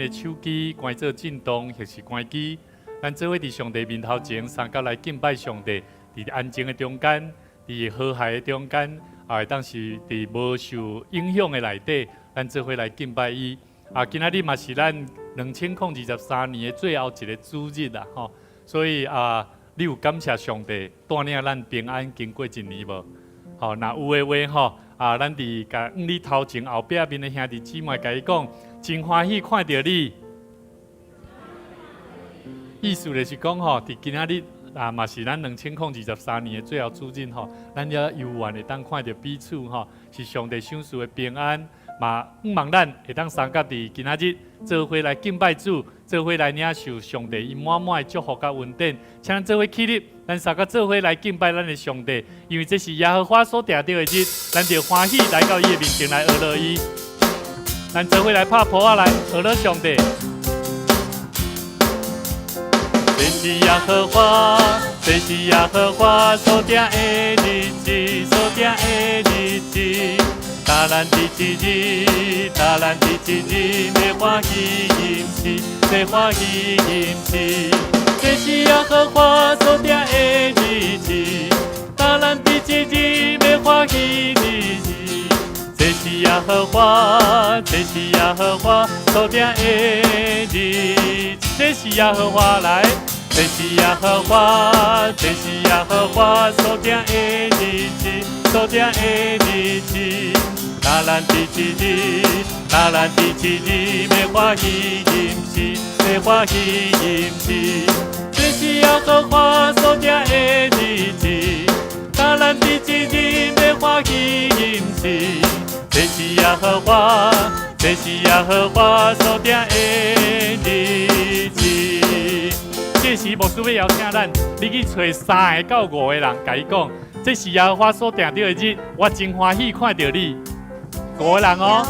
的手機關做震動，或是關機。咱做伙佇上帝面頭前，相佮來敬拜上帝，佇安靜的中間，佇和諧的中間，啊，會當是佇無受影響的內底，咱做伙來敬拜伊。啊，今仔日嘛是咱2023年的最後一个主日啦，吼。所以啊，你有感謝上帝帶領咱平安經過一年無？吼，若有的話吼，啊，咱佇共你頭前後壁面的兄弟姊妹，共伊講，真歡喜看著你。意思就是講吼，佇今仔日啊，嘛是咱2023年的最後主日吼，咱也猶原會當看著彼此吼，是上帝賞賜的平安，嘛向望咱會當相佮佇今仔日做伙來敬拜主，做伙來領受上帝伊滿滿的祝福佮恩典。請咱做伙起立，咱相佮做伙來敬拜咱的上帝，因為這是耶和華所定的日，咱就歡喜來到伊的面前來學樂伊。咱做伙來拍噗仔來學樂上帝。這是耶和華，這是耶和華所定的日子，所定的日子。大咱佇這日，大咱佇這日，欲歡喜吟詩，欲歡喜吟詩。這是耶和華所定的日子，大咱佇這日，欲歡喜日子。這是耶和華，這是耶和華所定的日子，這是耶和華來。這是耶和華，這是耶和華所定的日子，所定的日子。大咱佇這日，大咱佇這日，欲歡喜吟詩，欲歡喜吟詩。這是耶和華所定的日子，大咱佇這日，欲歡喜吟詩。這是耶和華，這是耶和華所定的日子。這時牧師欲邀請咱，你去揣三个到五个人，共伊講，這是耶和華所定的日，我真歡喜看著你。五個人哦，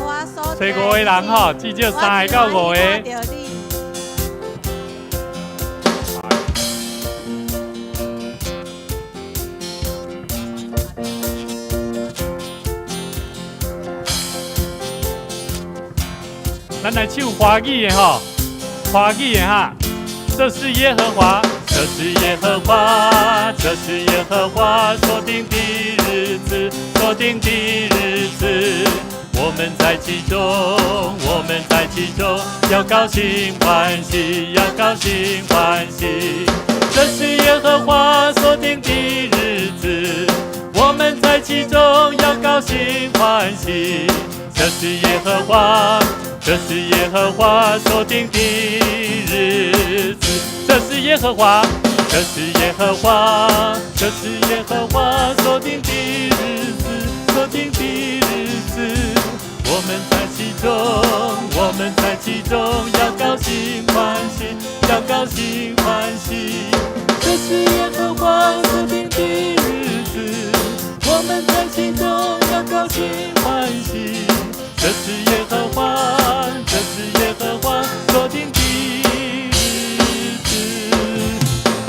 揣五個人吼，至少三个到五个。咱來唱華語的吼，華語的哈。這是耶和華，這是耶和華，這是耶和華所定的日子，所定的日子。我們在其中，我們在其中，要高興歡喜，要高興歡喜。這是耶和華所定的日子，我們在其中要高興歡喜。這是耶和華，這是耶和華所定的日子，這是耶和華，這是耶和華，這是耶和華所定的日子，所定的日子。我們在其中，我們在其中，要高興歡喜，要高興歡喜。這是耶和華所定的日子，我們在其中要高興歡喜。這是耶和華，這是耶和華所定的日子。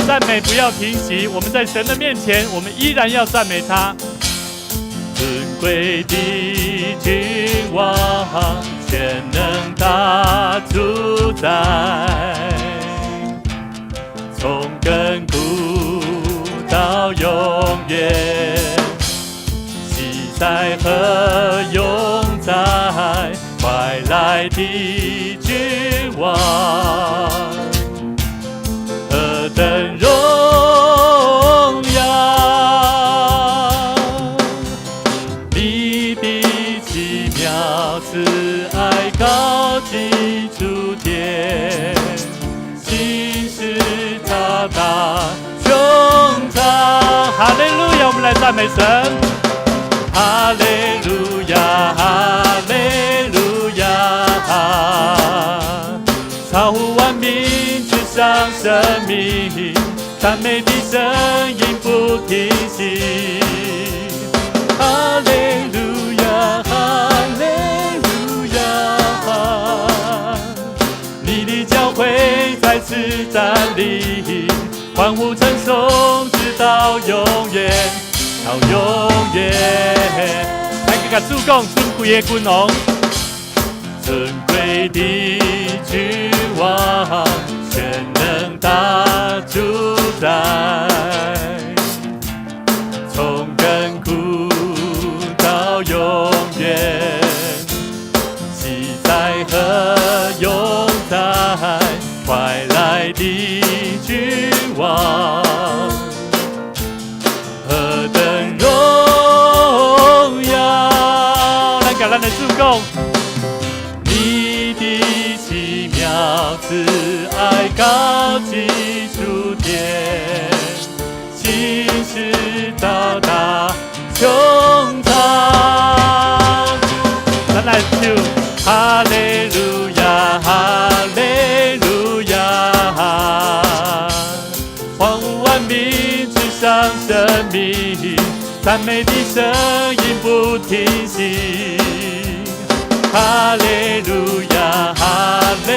讚美不要停息，我們在神的面前，我們依然要讚美他。尊貴的君王，全能大主宰，從亙古到永遠。昔在和永在，快來的君王，何等榮耀！你的奇妙慈愛高及諸天，信實大大穹蒼。哈利路亞！我們來讚美神。哈利路亞，哈利路亞，超乎萬民之上生命，讚美的聲音不停息。哈利路亞，哈利路亞，你的教會在此站立，歡呼稱頌，直到永遠。到永遠。來，佮主講尊貴的君王，尊貴來的君王，全能大主宰，從亙古到永遠，昔在和永在，快來的君王，何等榮耀！來，共咱的主講，你的奇妙慈愛高及諸天，信實到達穹蒼。咱來唱哈利路亞，哈利路亞，歡呼萬民之上生命，讚美的聲音不停息。哈利路亞，哈利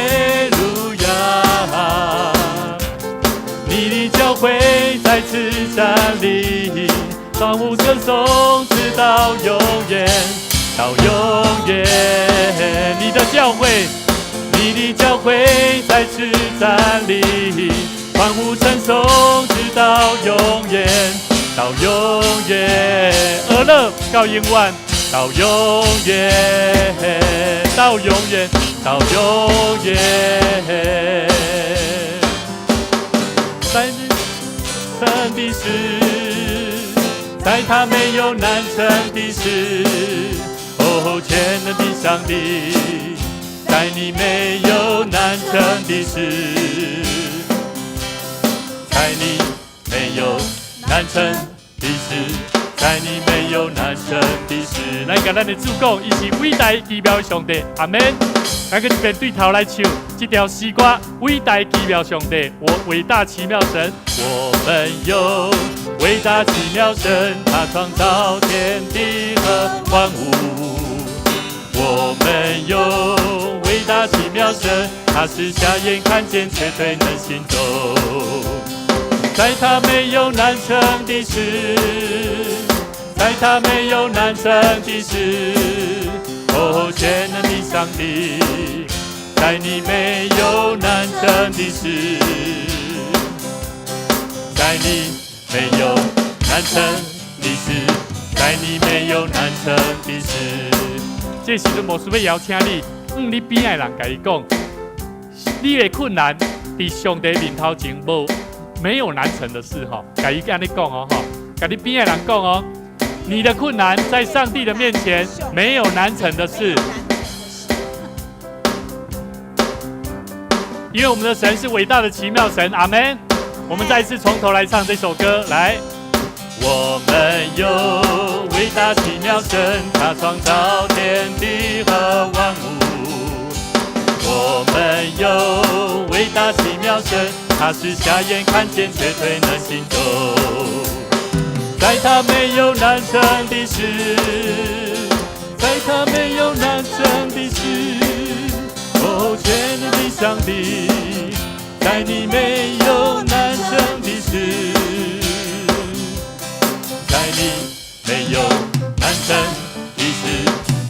路亞，你的教會在此站立，歡呼歌頌，直到永遠，到永遠。你的教會，你的教會在此站立，歡呼稱頌，直到永遠，到永遠。俄勒到永遠，到永遠，到永遠，到永遠。在成的事，在他沒有難成的事。哦，全能的上帝，在你沒有難成的事，在你沒有難成的事，在你沒有難成的事。來，共咱的主講，伊是偉大奇妙的上帝，阿門。咱閣一遍對頭來唱這條詩歌，偉大奇妙上帝，我偉大奇妙神，我們有偉大奇妙神，他創造天地和萬物。我們有偉大奇妙神，他使瞎眼看見，瘸腿能行走。在他沒有難成的事，在他沒有難成的事。哦，全能的上帝，在你沒有難成的事，在你沒有難成的事，在你沒有難成的事。這時陣牧師欲邀請你，向你邊仔的人共伊講，你的困難佇上帝面頭前無沒有難成的事吼，共伊按呢講哦吼，共你邊仔的人講哦，你的困難在上帝的面前沒有難成的事，因為我們的神是偉大的奇妙神，阿門。我們再一次從頭來唱這首歌，來。我們有偉大奇妙神，他創造天地和萬物。我們有偉大奇妙神，他使瞎眼看見，瘸腿能行走。在他沒有難成的事，在他沒有難成的事。哦，全能的上帝，在你沒有難成的事，在你沒有難成的事，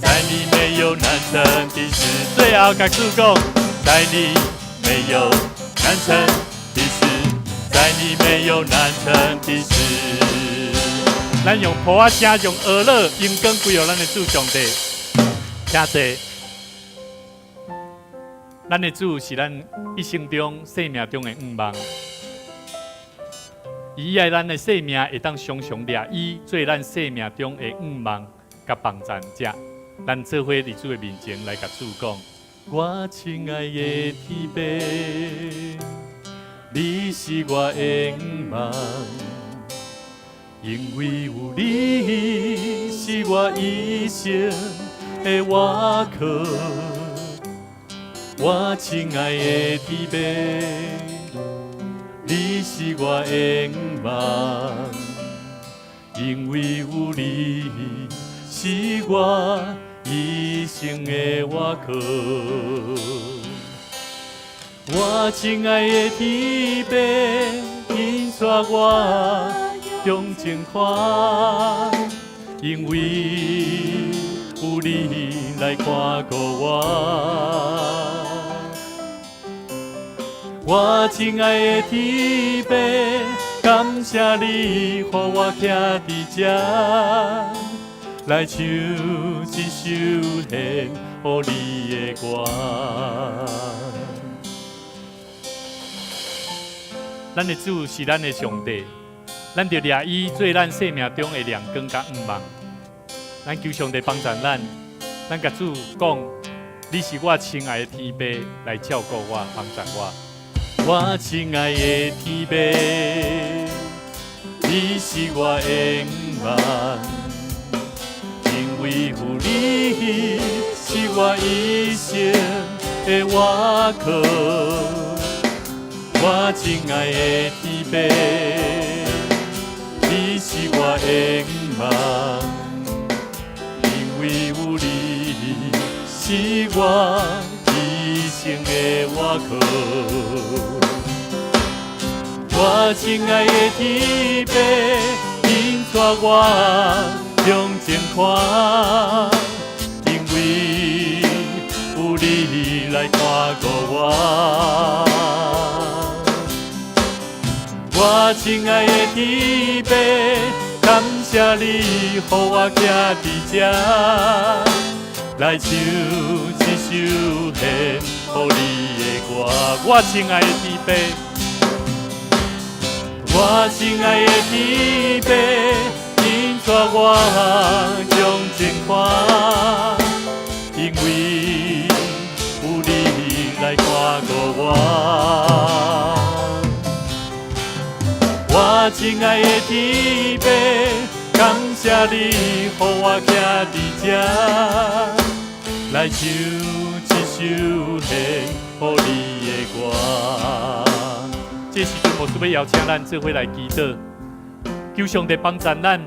在你沒有難成的事。最後，共主講，在你沒有難成的事，在你沒有難成的事。咱用噗仔聲，用呵咾，榮光歸予咱的主上帝。請坐。咱的主是咱一生中、生命中的向望。伊愛咱的生命會當常常掠伊做咱生命中的向望佮幫贊者。咱做伙佇主的面前來共主講：我親愛的天父，你是我的向望，因為有你是我一生的倚靠。我親愛的天父，你是我的向望，因為有你是我一生的倚靠。我親愛的天父，引帶我向前看，因為有你。你來看顧我。我親愛的天父，感謝你予我徛佇這，來唱這首獻予你的歌。咱的主是咱的上帝，咱著掠伊做咱生命中的亮光佮向望。咱求上帝幫助咱，咱共主講：你是我親愛的天父，來照顧我，幫助我。我親愛的天父，你是我的向望，因為有你是我一生的倚靠。我親愛的天父，你是我的向望，因為有你是我一生的倚靠。我親愛的天父，引帶我向前看，因為有你來看顧我。我親愛的天父，感謝你予我徛佇這，來唱這首獻予你的歌。我親愛的天父，我親愛的天父，引帶我向前看，因為有你來看顧我。我親愛的天父，感謝你予我徛佇這，來唱這首獻予你的歌。這時陣，牧師欲邀請咱做伙來祈禱，求上帝幫助咱。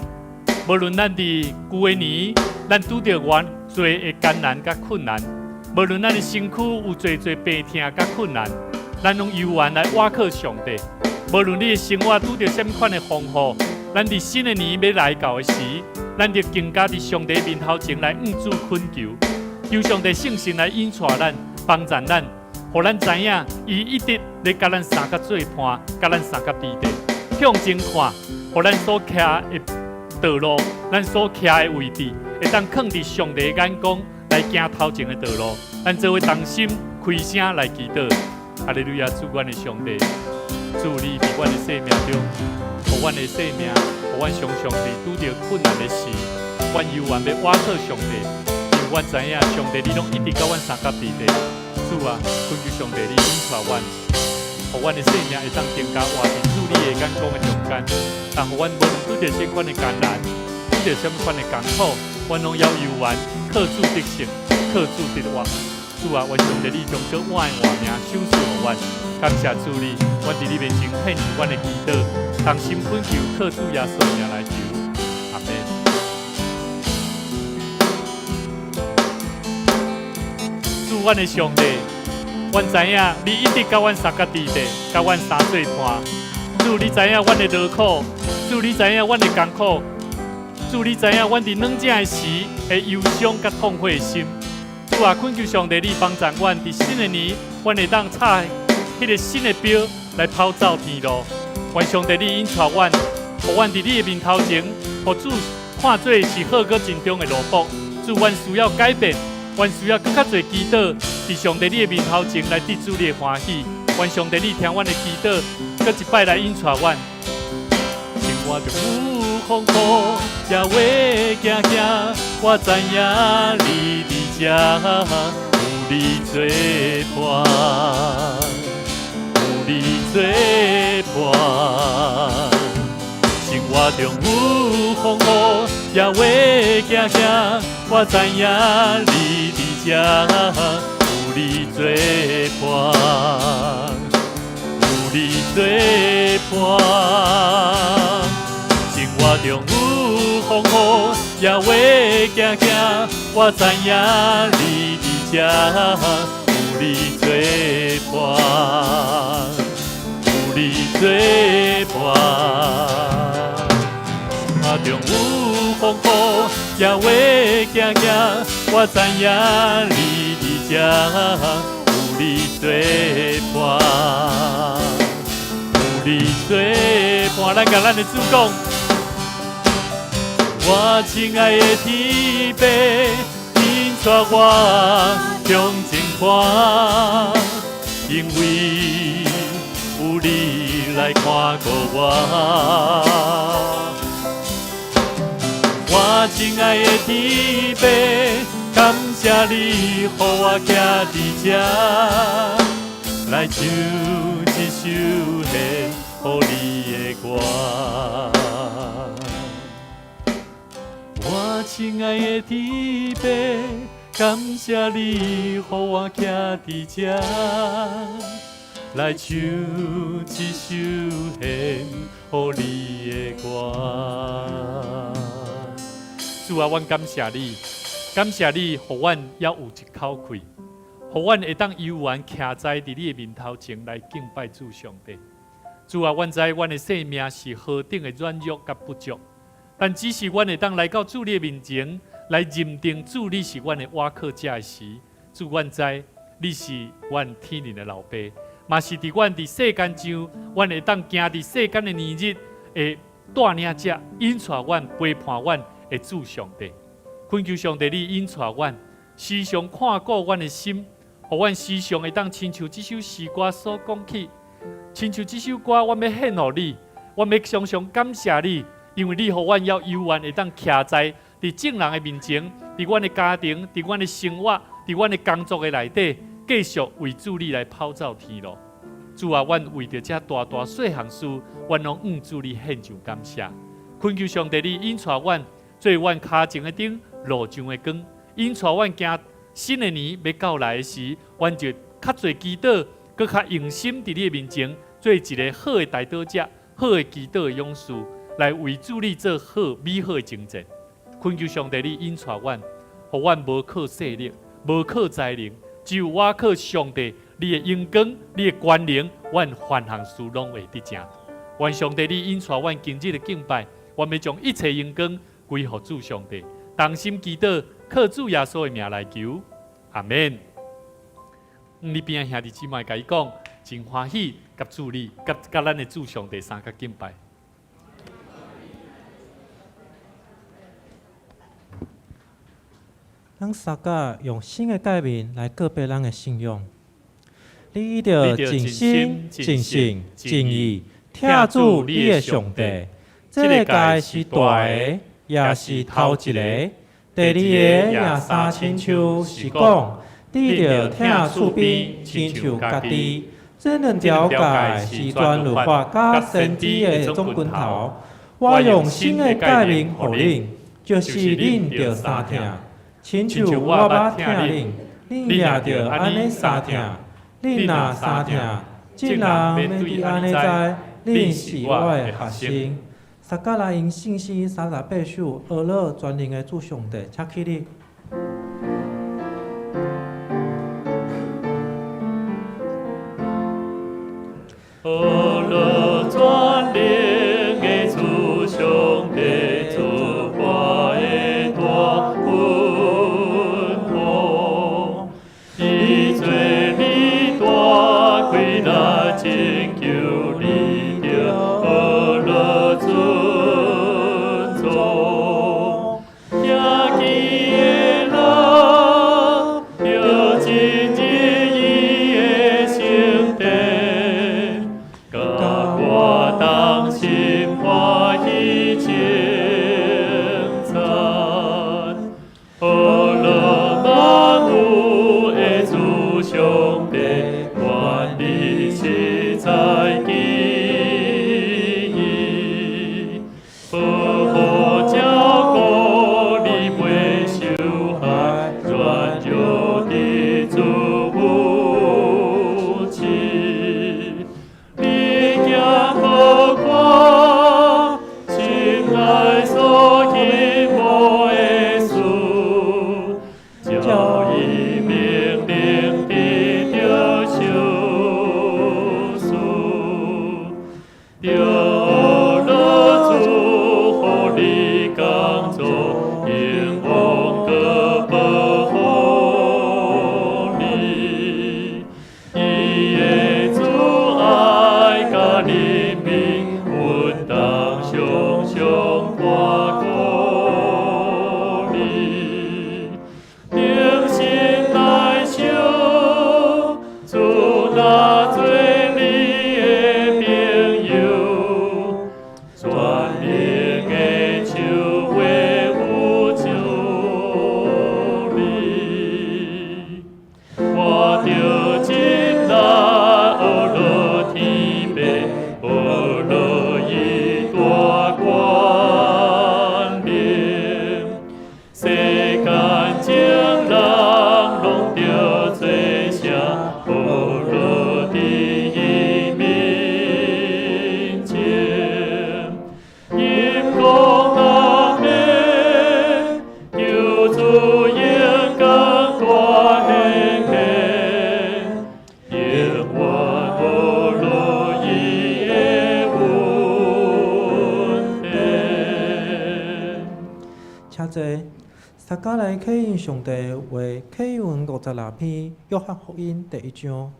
無論咱佇舊的年，咱拄著偌濟的艱難佮困難；無論咱的身軀有濟濟病痛佮困難，咱攏猶原來倚靠上帝。無論你的生活拄著啥物款的風雨，咱佇新的年欲來到的時，咱就更加佇上帝面頭前來向主懇求，求上帝聖神來引帶咱，幫助咱，予咱知影，伊一直咧佮咱相佮做伴，佮咱相佮佇咧向前看，予咱所徛的道路，咱所徛的位置，會當囥佇上帝的眼光來行頭前的道路。咱做伙同心開聲來祈禱，哈利路亞！主阮的上帝，主你佇阮的生命中，予阮的生命，予阮常常佇拄著困難的時，阮猶原欲倚靠上帝，因為阮知影上帝你攏一直佮阮相佮佇咧。主啊，懇求上帝你引帶阮，予阮的生命會當更加活佇主你的眼光的中間。但予阮無論拄著啥款的艱難，拄著啥物款的艱苦，阮攏猶原靠主得勝，靠主得活。主啊，願上帝你將閣換的活命賞賜予阮，感謝主你，阮佇你面前獻上阮的祈禱，同心懇求，靠主耶穌名來求，阿門。主，阮的上帝，阮知影你一直佮阮相佮佇咧，佮阮相做伴。主，你知影阮的勞苦，主，你知影阮的艱苦，主，你知影阮佇軟正的時的憂傷佮痛悔的心。主啊，懇求上帝你幫助阮，佇新的年，阮會當插彼个新的標來跑走天路。願上帝你引帶阮，予阮佇你的面頭前，予主看做是好閣珍重的奴僕。主，阮需要改變，阮需要閣較濟祈禱，佇上帝你的面頭前來得主你的歡喜。願上帝你聽阮的祈禱，閣一擺來引帶阮。生活中有風雨，也會驚驚，我知影你佇這，有你做伴，有你做伴。生活中有風雨，也會驚驚，我知影你佇這，有你做伴，有你做伴。生活中有風雨，也會驚驚，我知影你佇這，有你做伴，有你做伴。中有風雨，也會驚驚，我知影你佇遮，有你做伴，有你做伴。咱共咱的主講，我親愛的天父，引帶我向前看，因為有你來看顧我。我親愛的天父，感謝你予我徛佇這，來唱這首獻予你的歌。我親愛的天父，感謝你予我徛佇這，來唱這首獻予你的歌。主啊，阮感謝你，感謝你，予阮猶有一口氣，予阮會當猶原徛在佇你的面頭前來敬拜主上帝。主啊，阮知阮的生命是何等的軟弱佮不足，但只是阮會當來到主你的面前，來認定主你是阮的倚靠者的時，主，阮知你是阮天靈的老爸，嘛是佇阮佇世間上，阮會當行佇世間的年日的帶領者，引帶阮、陪伴阮的主上帝。懇求上帝，你引帶阮，時常看顧阮的心，予阮時常會當親像這首詩歌所講起，親像這首歌，阮欲獻予你，阮欲常常感謝你，因為你予阮猶猶原會當徛在佇眾人的面前，佇阮的家庭，佇阮的生活，佇阮的工作的內底，繼續為主你來跑走天路。主啊，阮為著這大大細項事，阮攏向主你獻上感謝。懇求上帝，你引帶阮，做阮跤前的燈，路上的光，引帶阮行新的年欲到來的時，阮就較濟祈禱，閣較用心佇你的面前，做一个好的代禱者，好的祈禱的勇士，來為主你做好美好的征戰。懇求上帝，你引帶阮，予阮無靠勢力，無靠才能，只有倚靠上帝，你的榮光，你的權能，阮凡項事攏會得成。願上帝你引帶阮今日的敬拜，阮欲將一切榮光歸予主上帝。同心祈禱，靠主耶穌的名來求，阿門。你邊仔兄弟姊妹共伊講，真歡喜，佮主你，佮佮咱的主上帝相佮敬拜。咱相佮用新的誡命來告白咱的信仰。你著盡心、盡性、盡意，疼主你的上帝。這个誡是大的，也是頭一个。第二個也相親像是講，你著疼厝邊，親像家己。這兩條誡是全律法佮先知的總拳頭。我用新的誡命予恁，就是恁著相疼，親像我捌疼恁，恁也著按呢相疼。恁若相疼，眾人欲對按呢知，恁是我的學生。相佮來用信心38首，呵咾全能的主上帝，請起立。呵咾全能的主上帝，主我的大恩福，伊做你大開力拯救你著呵咾尊崇，聽見的人著進入伊的聖殿，感請坐。大家來啟用上帝話，啟用56篇，約翰福音第一章。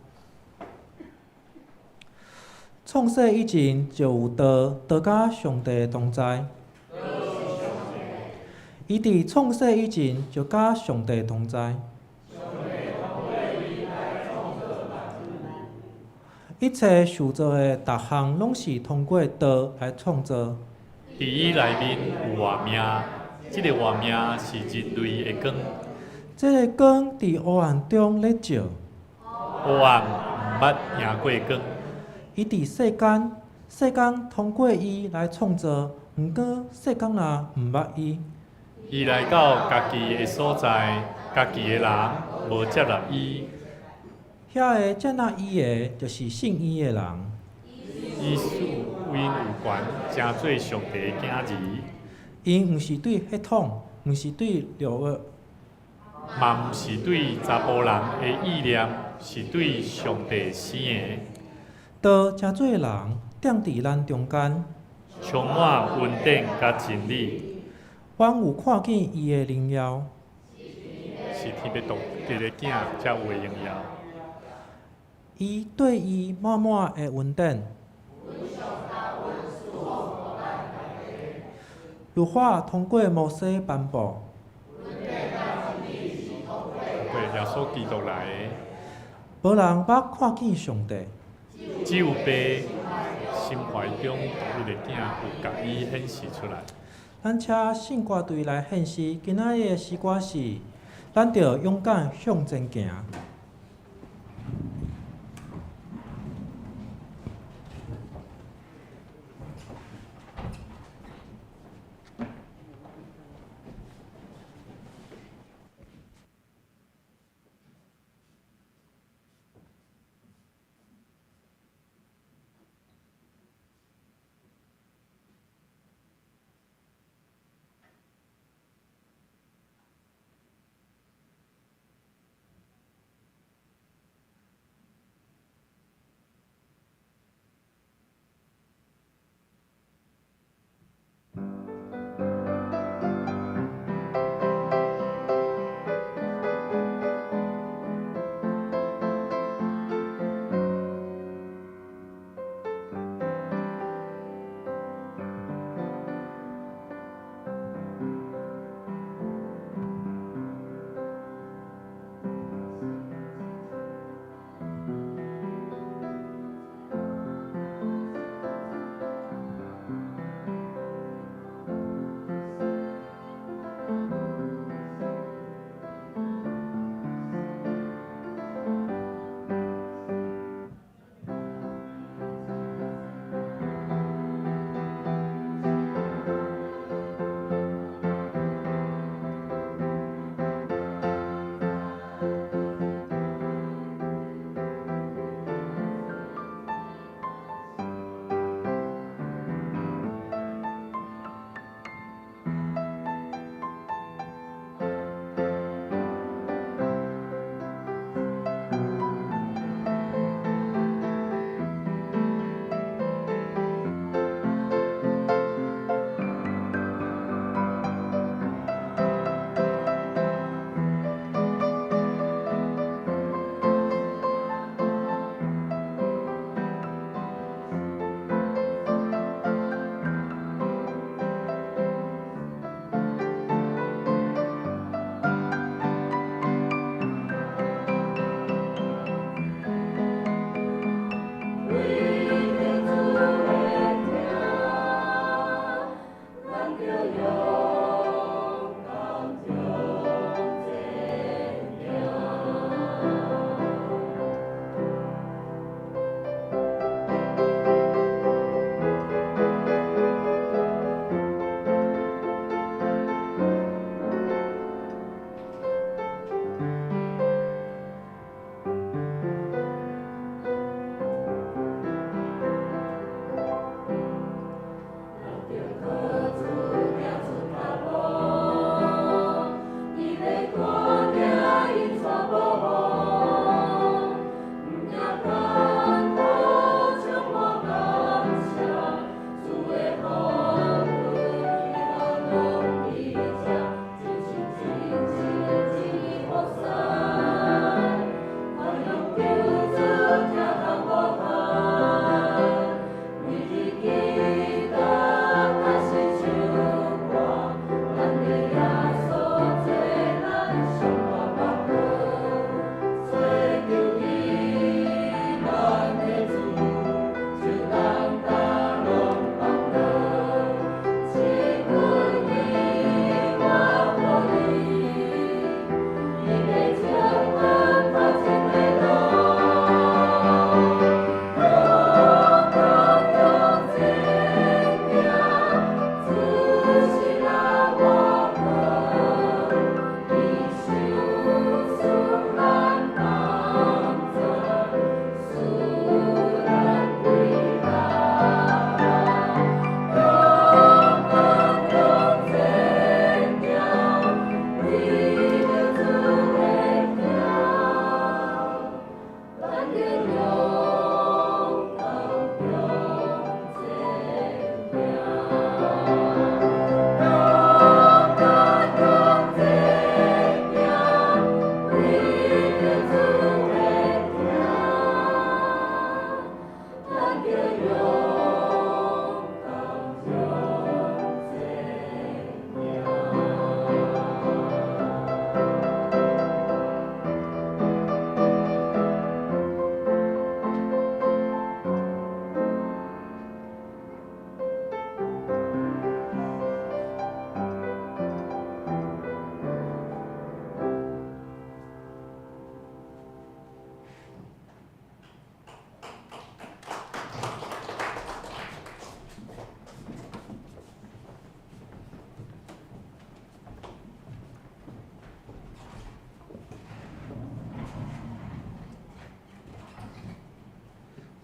創世以前就有道，道佮上帝同在。伊佇創世以前就佮上帝同在。一切受造的逐項攏是通過道來創造。佇伊內面有活命，這个活命是人類的光。這个光佇黑暗中咧照。黑暗毋捌贏過光。伊佇世間，世間通過伊來創造，毋過世間人毋捌伊。伊來到家己的所在，家己的人無接納伊。遐个接納伊的，就是信伊的人。伊賜𪜶有權，成做上帝的囝兒。𪜶毋是對血統，毋是對肉欲，嘛毋是對查埔人的意念，是對上帝生的。道成做人，踮佇咱中間，充滿恩典佮真理。阮有看見伊的榮耀，是天父獨一个囝才有的榮耀。伊對伊滿滿的恩典。律法通過摩西頒布。過耶穌基督來的。無人捌看見上帝。只有父心懷中獨一个囝有共伊顯示出來。咱請聖歌隊來獻詩，今仔日的詩歌是：咱著勇敢向前行。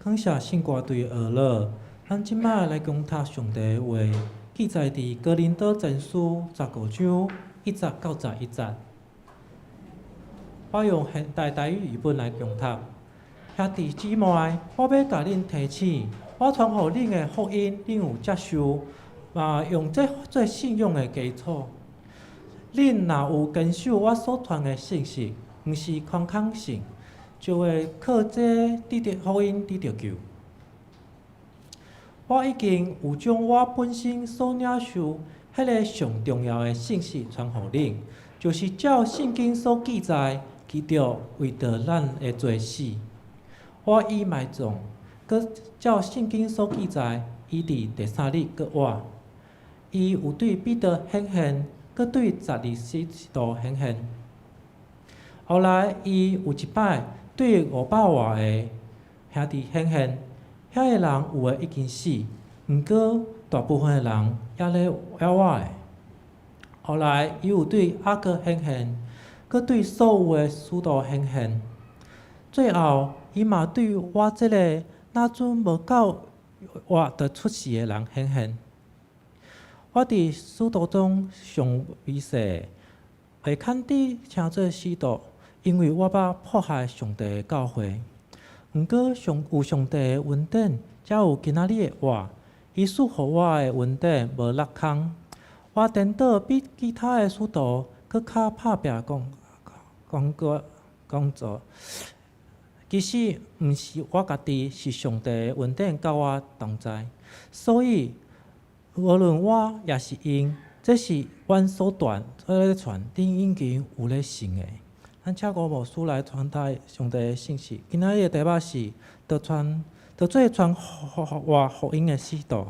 感謝聖歌隊學樂，咱這擺來共讀上帝的話，記載佇哥林多前書15章1節到11節。我用現代台語譯本來共讀。兄弟姊妹，我欲共恁提醒，我傳予恁的福音，恁有接受，嘛用這做信仰的基礎。恁若有堅守我所傳的信息，毋是空空信，就會靠這得著福音得著救。我已經有將我本身所領受彼个上重要的信息傳予恁，就是照聖經所記載，基督為著咱的罪死。我已埋葬，閣照聖經所記載，伊佇第三日閣活。伊有對彼得顯現，閣對十二使徒顯現。後來，伊有一擺對500外个兄弟顯現，遐个人有的已經死，毋過大部分的人猶咧猶活的。後來，伊有對雅各顯現，閣對所有的使徒顯現。最後，伊嘛對我這个若陣無夠活就出世的人顯現。我佇使徒中上微細，袂堪得稱做使徒，因為我捌迫害上帝的教會。毋過上有上帝的恩典，才有今仔日的我。伊賜予我的恩典無落空。我顛倒比其他的使徒閣較拍拚工工作工作。其實毋是我家己，是上帝的恩典佮我同在。所以無論我抑是𪜶，這是阮所傳、所咧傳，恁已經有咧信的。咱請吳牧師來傳達上帝的信息。今仔日的題目是：得傳、得做傳活福音的使徒。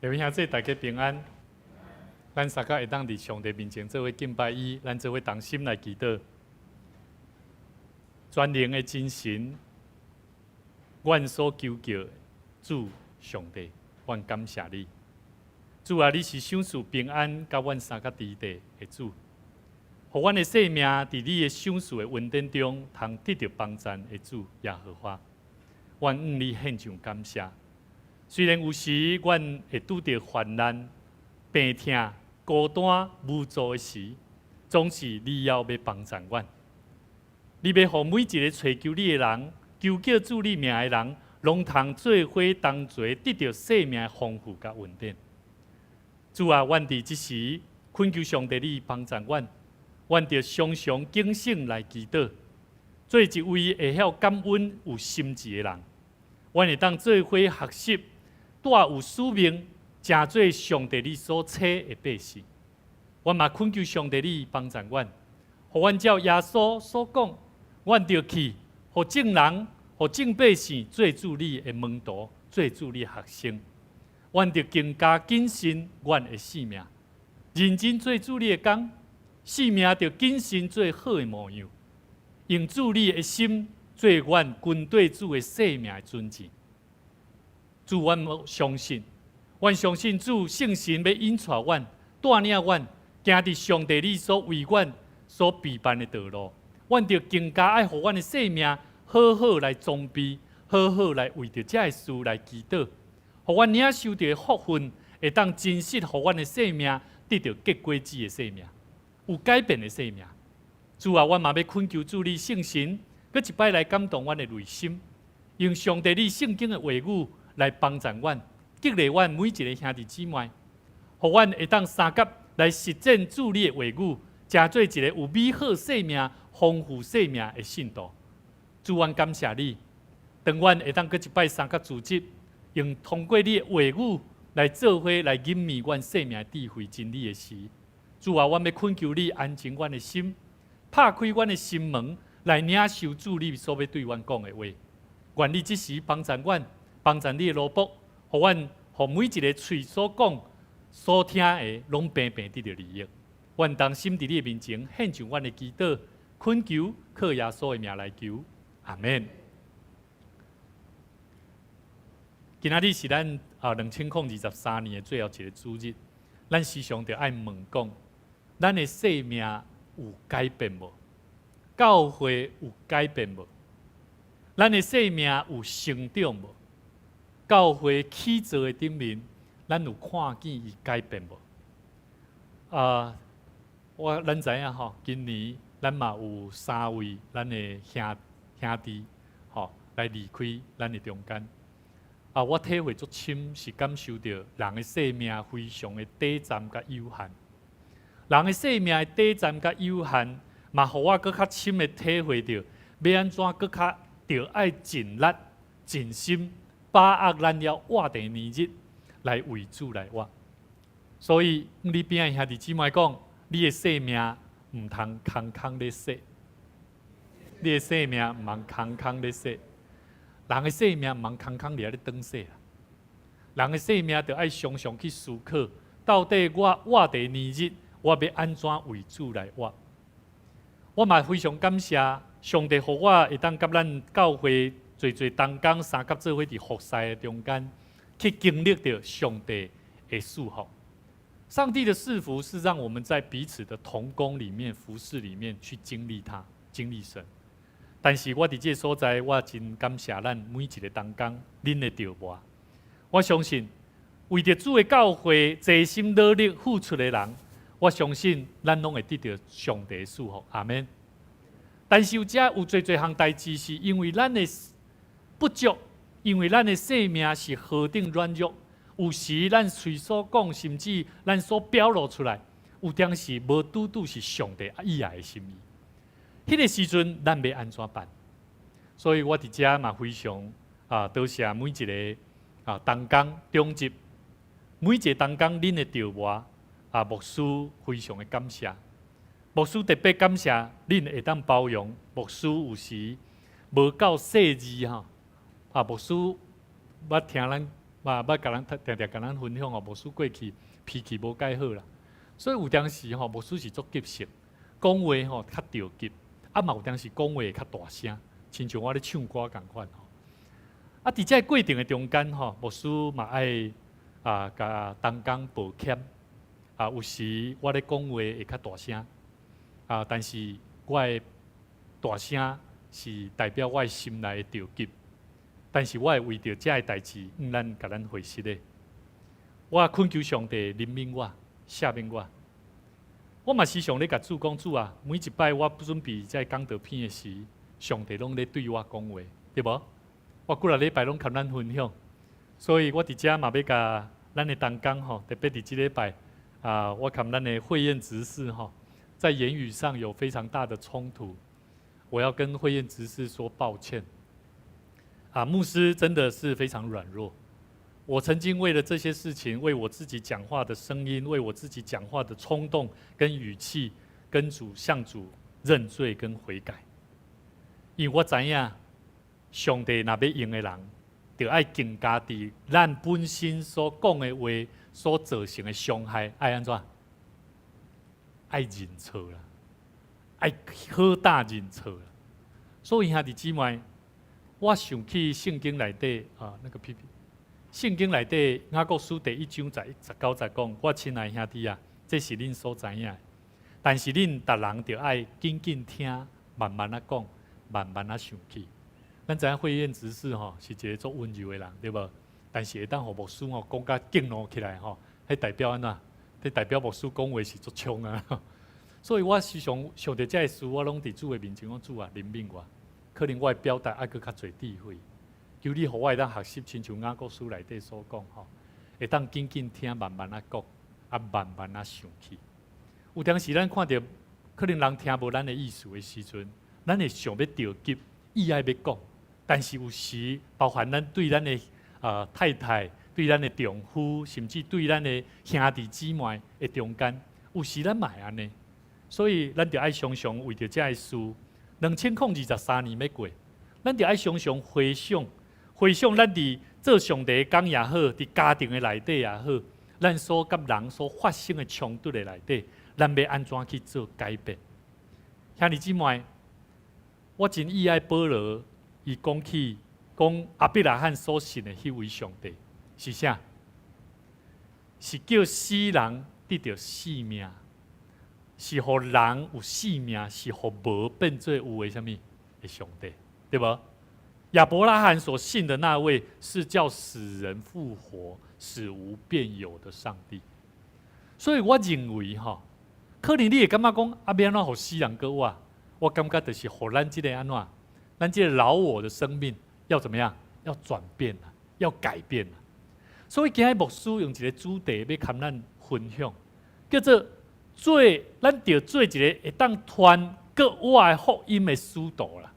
各位兄弟，大家平安。咱三個會當佇上帝面前做伙敬拜伊，咱做伙同心來祈禱。全能的真神，阮所求叫的主上帝，阮感謝你。主啊，你是賞賜平安佮阮三個佇地的主，予阮的生命佇你的賞賜的恩典中，通得著幫贊的主耶和華，阮向你獻上感謝。雖然有時阮會拄著患難、病痛、孤單、無助的時，總是你猶欲幫贊阮。你欲予每一个揣求你的人，求叫主你名的人，攏通做伙同齊得著生命的豐富佮恩典。主啊，阮佇這時懇求上帝你幫贊阮，阮著常常警醒來祈禱，做一位會曉感恩有心志的人。阮會當做伙學習，帶有使命，成做上帝你所差的百姓。阮嘛懇求上帝你幫贊阮，予阮照耶穌所講，阮著去，予眾人、予眾百姓做主你的門徒，做主你的學生。阮著更加謹慎阮的性命，認真做主你的工，性命著謹慎做好的模樣，用主你的心做阮軍隊主的生命的準則。主，阮相信，阮相信主聖神欲引帶阮、帶領阮，行佇上帝你所為阮所備辦的道路。阮著更加愛予阮的生命好好來裝備，好好來為著這个事來祈禱。予阮領受著的福分，會當真實予阮的生命得著結果子的生命，有改變的生命。主啊，阮嘛欲懇求主你聖神，閣一擺來感動阮的內心，用上帝你聖經的話語來幫助阮，激勵阮每一个兄弟姊妹，予阮會當相佮來實踐主你的話語，成做一个有美好生命、豐富生命的信徒。主，阮感謝你，當阮會當閣一擺相佮組織，用通過你的話語來做伙來吟味阮生命智慧真理的時，主啊，阮欲懇求你安靜阮的心，拍開阮的心門，來領受主你所欲對阮講的話。願你這時幫贊阮，幫贊你的奴僕，予阮，予每一个喙所講、所聽的，攏平平得著利益。阮同心佇你的面前獻上阮的祈禱，懇求靠耶穌的名來求，阿們。今仔日是咱啊2023年的最後一个主日，咱時常著愛問講，咱的生命有改變無？教會有改變無？咱的生命有成長無？教會起造的頂面，咱有看見伊改變無？啊，咱知影吼，今年咱嘛有三位咱的兄弟吼來離開咱的中間。啊，我體會足深，是感受著人的生命非常的短暫佮有限。人的生命的短暫佮有限，嘛予我閣較深的體會著，欲按怎閣較著愛盡力、盡心，把握咱猶活佇年日來為主來活。所以，你邊仔兄弟姊妹講，你的生命毋通空空咧說，你的生命毋通空空咧說。人的生命毋通空空佇遐咧轉說啦。人的生命著愛常常去思考，到底我活佇年日，我欲按怎為主來活？我嘛非常感謝上帝，予我會當佮咱教會濟濟同工相佮做伙佇服侍的中間，去經歷著上帝的賜福。上帝的賜福是讓我們在彼此的同工裡面、服侍裡面去經歷他、經歷神。但是我佇這個所在，我真感謝咱每一个同工，恁的著磨。我相信，為著主的教會齊心努力付出的人，我相信咱攏會得著上帝的賜福。阿們。但是有遮有濟濟項代誌，是因為咱的不足，因為咱的生命是何等軟弱，有時咱喙所講，甚至咱所表露出來，有當時無拄拄是上帝意愛的心意。彼个時陣，咱欲按怎辦？所以我佇遮嘛非常多謝每一个同工長執，每一个同工恁的著磨啊，牧師非常的感謝。牧師特別感謝恁會當包容牧師有時無夠細膩吼。啊，牧師捌聽咱嘛捌共咱定定共咱分享哦，牧師過去脾氣無蓋好啦，所以有當時吼，牧師是足急性，講話吼較著急，啊嘛有當時講話會較大聲，親像我咧唱歌仝款吼。啊，佇這个過程的中間吼，牧師嘛愛共同工抱歉。啊，有時我咧講話會較大聲，但是我的大聲是代表我的心內的著急。但是我會為著這个代誌，向咱共咱回實的。我懇求上帝憐憫我、赦免我。我嘛時常咧共主講，主啊，每一擺我準備這個講道片的時，上帝攏咧對我講話，對無？我幾若禮拜攏共咱分享，所以我佇遮嘛欲共咱的同工吼，特別佇這禮拜啊，我共咱的慧燕執事吼，在言語上有非常大的衝突，我要跟慧燕執事說抱歉。啊，牧師真的是非常軟弱。我曾經為了這些事情，為我自己講話的聲音，為我自己講話的衝動跟語氣，跟主向主認罪跟悔改。因為我知影，上帝若欲用的人，就愛更加佇咱本身所講的話所造成的傷害，愛按怎？愛認錯啦，愛好膽認錯啦。所以兄弟姊妹，我想起聖經內底啊，那個 P P，聖經內底雅各書第一章19節講：我親愛兄弟啊，這是恁所知影的。但是恁逐人著愛緊緊聽，慢慢仔講，慢慢仔生氣。咱知影慧燕執事吼是一个足溫柔的人，對無？但是會當予牧師吼講甲激怒起來吼，彼代表按怎？彼代表牧師講話是足衝啊！所以我時常想著這个事，我攏佇主的面前講，主啊，憐憫我。可能我的表達愛閣較濟智慧，求你予我會當學習，親像雅各書內底所講吼，會當緊緊聽，慢慢仔講，啊慢慢仔生氣。有當時咱看著可能人聽無咱的意思的時陣，咱會想欲著急，意愛欲講，但是有時包含咱對咱的太太、對咱的丈夫，甚至對咱的兄弟姊妹的中間，有時咱嘛會按呢，所以咱著愛常常為著這个事。2023年欲過，咱著愛常常回想，回想咱佇做上帝的工也好，佇家庭的內底也好，咱所佮人所發生的衝突的內底，咱欲按怎去做改變？兄弟姊妹，我真意愛保羅，伊講起講亞伯拉罕所信的彼位上帝是啥？是叫死人得著性命。是予人有性命，是予無變做有的啥物的上帝，對無？亞伯拉罕所信的那位是叫死人復活、使無變有的上帝。所以我認為吼，可能你會感覺講啊，欲按怎予死人閣活？我感覺就是予咱這个按怎，咱這个老我的生命要怎麼樣？要轉變啊，要改變啊。所以今日牧師用一個主題欲共咱分享，叫做做咱著做一个會當傳閣活的福音的使徒啦。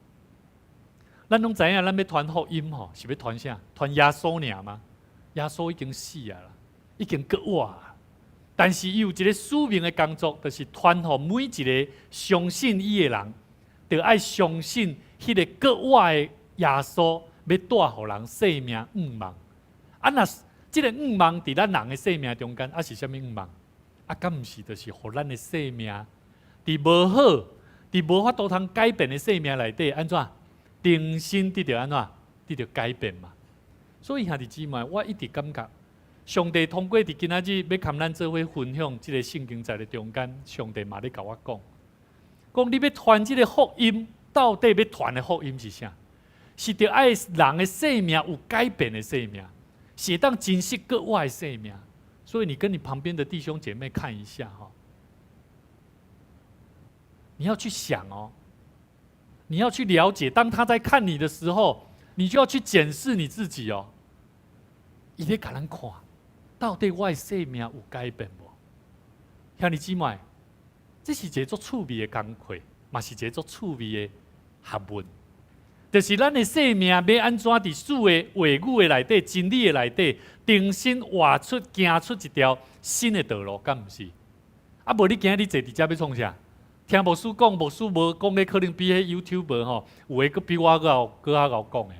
咱攏知影，咱欲傳福音吼，是欲傳啥？傳耶穌爾嗎？耶穌已經死啊啦，已經閣活啊。但是伊有一个使命的工作，就是傳予每一個相信伊的人，著愛相信彼个閣活的耶穌，欲帶予人生命向望。啊，若這个向望佇咱人的生命中間，啊是啥物向望？啊，敢毋是就是予咱的生命，佇無好、佇無法度通改變的生命內底，按怎？重新得著按怎？得著改變嘛。所以兄弟姊妹，我一直感覺，上帝通過佇今仔日欲共咱做伙分享這个聖經節的中間，上帝嘛咧共我講，講你欲傳這个福音，到底欲傳的福音是啥？是著愛人的生命有改變的生命，是會當真實閣活的生命。所以你跟你旁邊的弟兄姐妹看一下哈，你要去想哦，你要去了解，當他在看你的時候，你就要去檢視你自己哦。伊咧共咱看，到底我的生命有改變無？兄弟姊妹，這是一个足趣味的工課，嘛是一个足趣味的學問。就是咱的生命欲按怎佇主的話語的內底、真理的內底，重新活出、行出一條新的道路，敢毋是？啊，無你今仔日坐佇遮欲創啥？聽牧師講，牧師無講的可能比彼 YouTuber 吼有的閣比我閣較𠢕講的呢。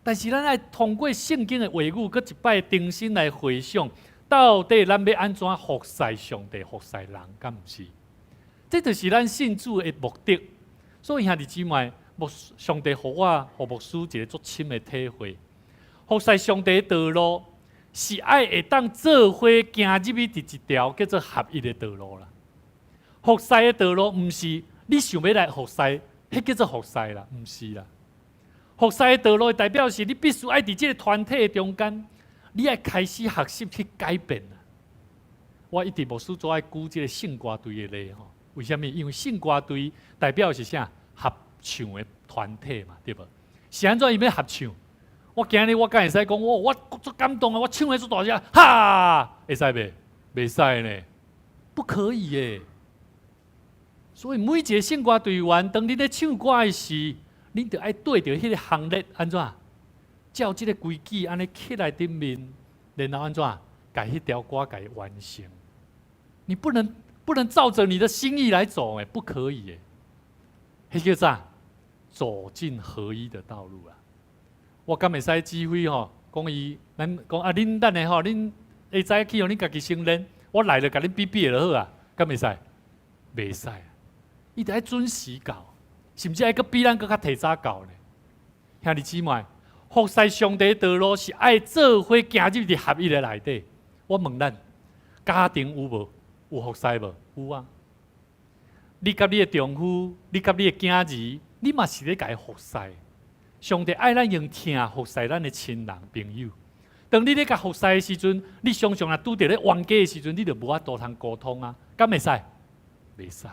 但是咱愛通過聖經的話語，閣一擺重新來回想，到底咱欲按怎服侍上帝、服侍人，敢毋是？這就是咱信主的目的。所以兄弟姊妹，牧上帝予我、予牧師一个足深的體會，服侍上帝的道路是愛會當做伙行入去佇一條叫做合一的道路啦。服侍的道路毋是你想欲來服侍，彼叫做服侍啦，毋是啦。服侍的道路代表是你必須愛佇這个團體的中間，你愛開始學習去改變啦。我一直牧師做愛舉這个聖歌隊的例吼，為啥物？因為聖歌隊代表是啥？合唱的團體嘛，對無？是按怎伊欲合唱？我今日我敢會使講，我足感動啊！我唱的足大聲，哈，會使袂？袂使呢，不可以耶。所以每一个聖歌隊員，當你咧唱歌的時，你著愛對著彼个行列按怎？照這个規矩按呢起來頂面，然後按怎？共彼條歌共伊完成。你不能照著你的心意來走，欸，不可以耶。彼叫啥？走進合一的道路啊！我敢會使指揮吼，講伊，咱講啊，恁等下吼，恁下早起予恁家己先練，我來了共恁比比就好啊，敢會使？袂使。伊著愛準時到，甚至愛閣比咱閣較提早到呢。兄弟姊妹，服侍上帝的道路是愛做伙行入佇合一的內底。我問咱，家庭有無？有服侍無？有啊。你佮你的丈夫，你佮你的囝兒，你嘛是咧共伊服侍。上帝愛咱用疼服侍咱的親人朋友。當你咧共服侍的時陣，你常常若拄著咧冤家的時陣，你就無法度通溝通啊，敢會使？袂使。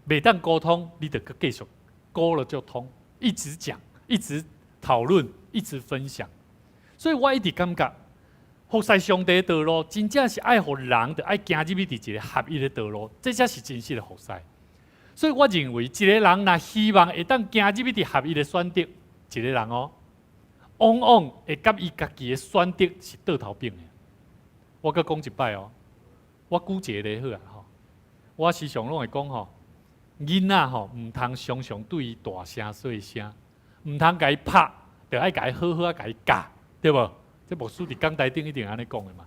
袂當溝通，你就閣繼續溝了就通，一直講，一直討論，一直分享。所以我一直感覺，服侍上帝的道路，真正是愛予人，著愛行入去佇一个合一的道路，這才是真實的服侍。所以我認為，一个人若希望會當行入去佇合一的選擇，一个人哦，往往會佮伊家己的選擇是倒頭反的。我閣講一擺哦，我舉一个例好啊吼，我時常攏會講吼，囡仔吼毋通常常對伊大聲細聲，毋通共伊拍，著愛共伊好好仔共伊教，對無？這牧師佇講台頂一定按呢講的嘛。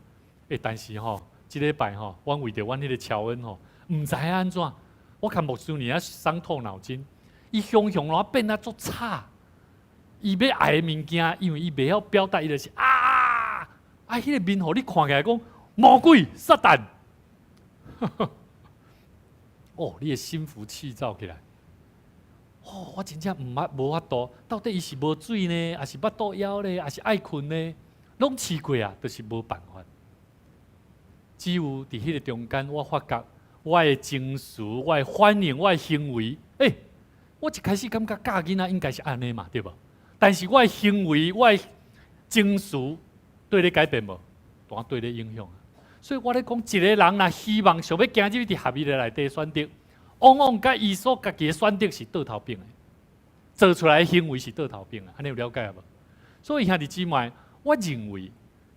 欸，但是吼，這禮拜吼，阮為著阮彼个喬恩吼，毋知影按怎，我看牧師爾傷透腦筋，伊雄雄攏變啊足吵，伊欲愛的物件，因為伊袂曉表達，伊就是啊啊，彼个面予你看起來講魔鬼撒旦。哦，你會心浮氣躁起來。哦，我真正毋捌無法度，到底伊是無水呢，抑是腹肚枵咧，抑是愛睏呢？攏試過啊，就是無辦法。只有佇彼个中間，我發覺我的情緒、我的反應、我的行為，我一開始感覺教囡仔應該是按呢嘛，對無？但是我的行為、我的情緒對咧改變無？當對咧影響。所以我咧講，一个人若希望想欲行入去佇合一的內底選擇，往往佮伊所家己的選擇是倒頭反的，做出來的行為是倒頭反的，按呢有了解無？所以兄弟姊妹，我認為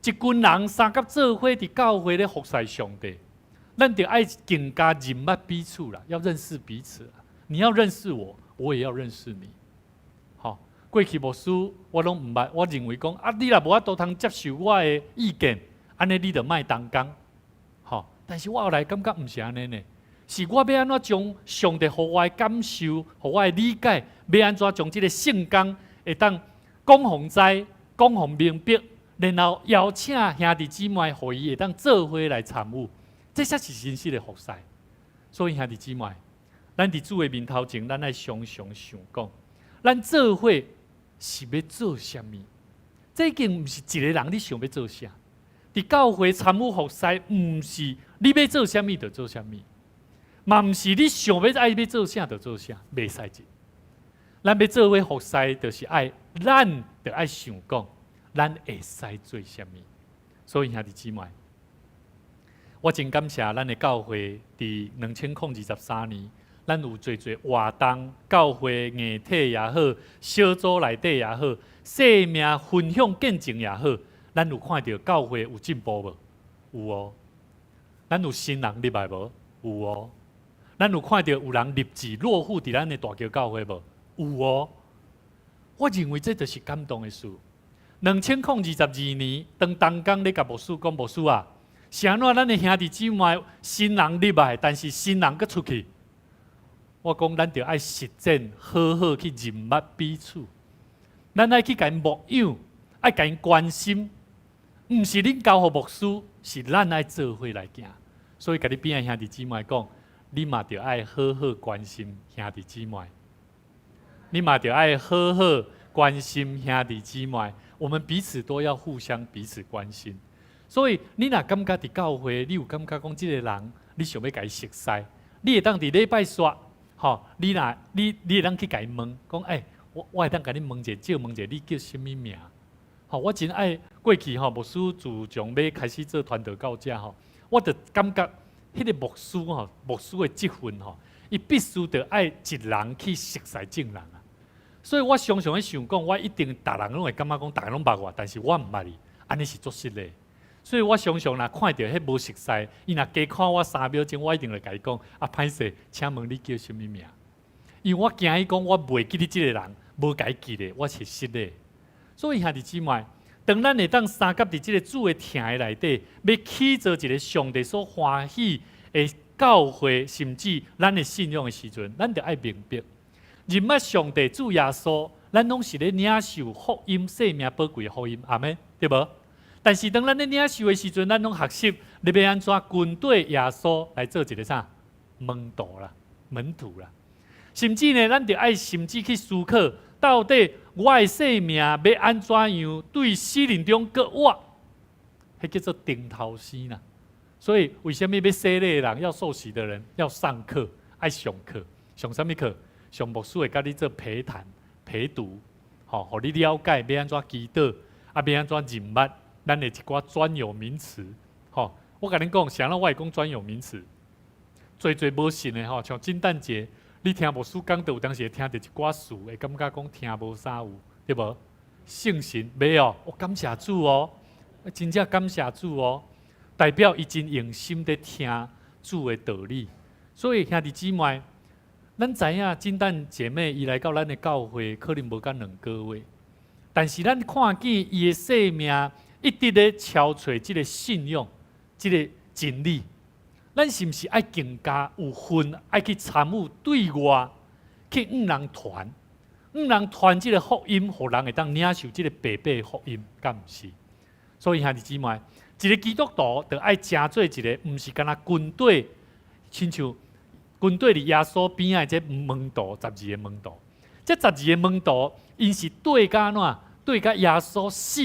一群人相佮做伙佇教會咧服侍上帝，咱著愛更加認捌彼此啦，要認識彼此。你要認識我，我也要認識你。好，過去牧師我攏毋捌，我認為講啊，你若無法度通接受我的意見，按呢你就莫同工。好，但是我後來感覺毋是按呢呢，是我欲按怎將上帝予我的感受，予我的理解，欲按怎將這个聖工會當講予知，講予明白，然後邀請兄弟姊妹，予伊會當做伙來參與，這才是真實的服侍。所以兄弟姊妹，咱佇主的面頭前，咱愛常常想講，咱做伙是欲做啥物？這已經毋是一个人你想欲做啥。佇教會參與服侍，毋是你欲做啥物就做啥物，嘛毋是你想欲愛欲做啥就做啥，袂使這。咱欲做伙服侍，就是愛咱著愛想講，咱會使做啥物。所以兄弟姊妹，我真感謝咱的教會，佇2023年，咱有濟濟活動，教會硬體也好，小組內底也好，生命分享見證也好，咱有看著教會有進步無？有哦。咱有新人入來無？有哦。咱有看著有人立志落戶佇咱的大橋教會無？有哦。我認為這就是感動的事。2022年，當同工咧共牧師講，牧師啊，是按怎咱的兄弟姊妹新人入來，但是新人閣出去。我講咱著愛實踐，好好去認捌彼此。咱愛去共𪜶牧養，愛共𪜶關心，毋是恁交予牧師，是咱愛做伙來行。所以，共你邊仔兄弟姊妹講，你嘛著愛好好關心兄弟姊妹，你嘛著愛好好關心兄弟姊妹。我們彼此都要互相彼此關心。所以，你若感覺佇教會，你有感覺講這个人，你想欲共伊熟似，你會當佇禮拜煞，吼，你若你會當去共伊問，講欸，我會當共你問者，借問者，你叫啥物名？吼，我真愛過去吼，牧師自從欲開始做傳道到遮吼，我就感覺彼个牧師吼，牧師的職分吼，伊必須著愛一人去熟似眾人啊。所以我常常咧想講，我一定逐人攏會感覺講，逐家攏捌我，但是我毋捌伊，按呢是足失禮。所以我常常若看著彼無熟似，伊若加看我3秒鐘，我一定會共伊講：啊，歹勢，請問你叫啥物名？因為我驚伊講我袂記得這个人，無共伊記得，我是失禮。所以兄弟姊妹，當咱會當相佮佇這个主的疼的內底，欲起造一个上帝所歡喜的教會，甚至咱的信仰的時陣，咱著愛明白，認捌上帝主耶穌，咱攏是咧領受福音、生命寶貴的福音，阿們，對無？但是當咱咧領受的時陣，咱攏學習你欲按怎跟綴耶穌來做一个啥門徒啦、門徒啦。甚至呢，咱著愛甚至去思考，到底我的生命欲按怎樣對死人中閣活，彼叫做頂頭生啦。所以，為啥物欲洗禮的人，要受洗的人要上課，愛上課，上啥物課？上牧師會共你做陪談、陪讀，吼，予你了解欲按怎祈禱，啊，欲按怎認捌咱的一寡專有名詞，吼。我共恁講，啥人我會講專有名詞？濟濟無信的吼，像聖誕節，你聽牧師講，有當時會聽著一寡詞，會感覺講聽無啥有，對無？聖神袂哦，我感謝主哦，真正感謝主哦，代表伊真用心佇聽主的道理。所以兄弟姊妹，咱知影聖誕姐妹伊來到咱的教會，可能無敢2個月，但是咱看見伊的生命一直咧超揣這个信仰，這个真理，咱是毋是愛更加有份愛去參與對外去向人傳，向人傳這个福音，予人會當領受這个白白的福音，敢毋是？所以兄弟姊妹，一个基督徒著愛成做一个，毋是干焦跟綴，親像跟綴佇耶穌邊仔這門徒，12個門徒，這十二个門徒，𪜶是對佮按怎？對佮耶穌死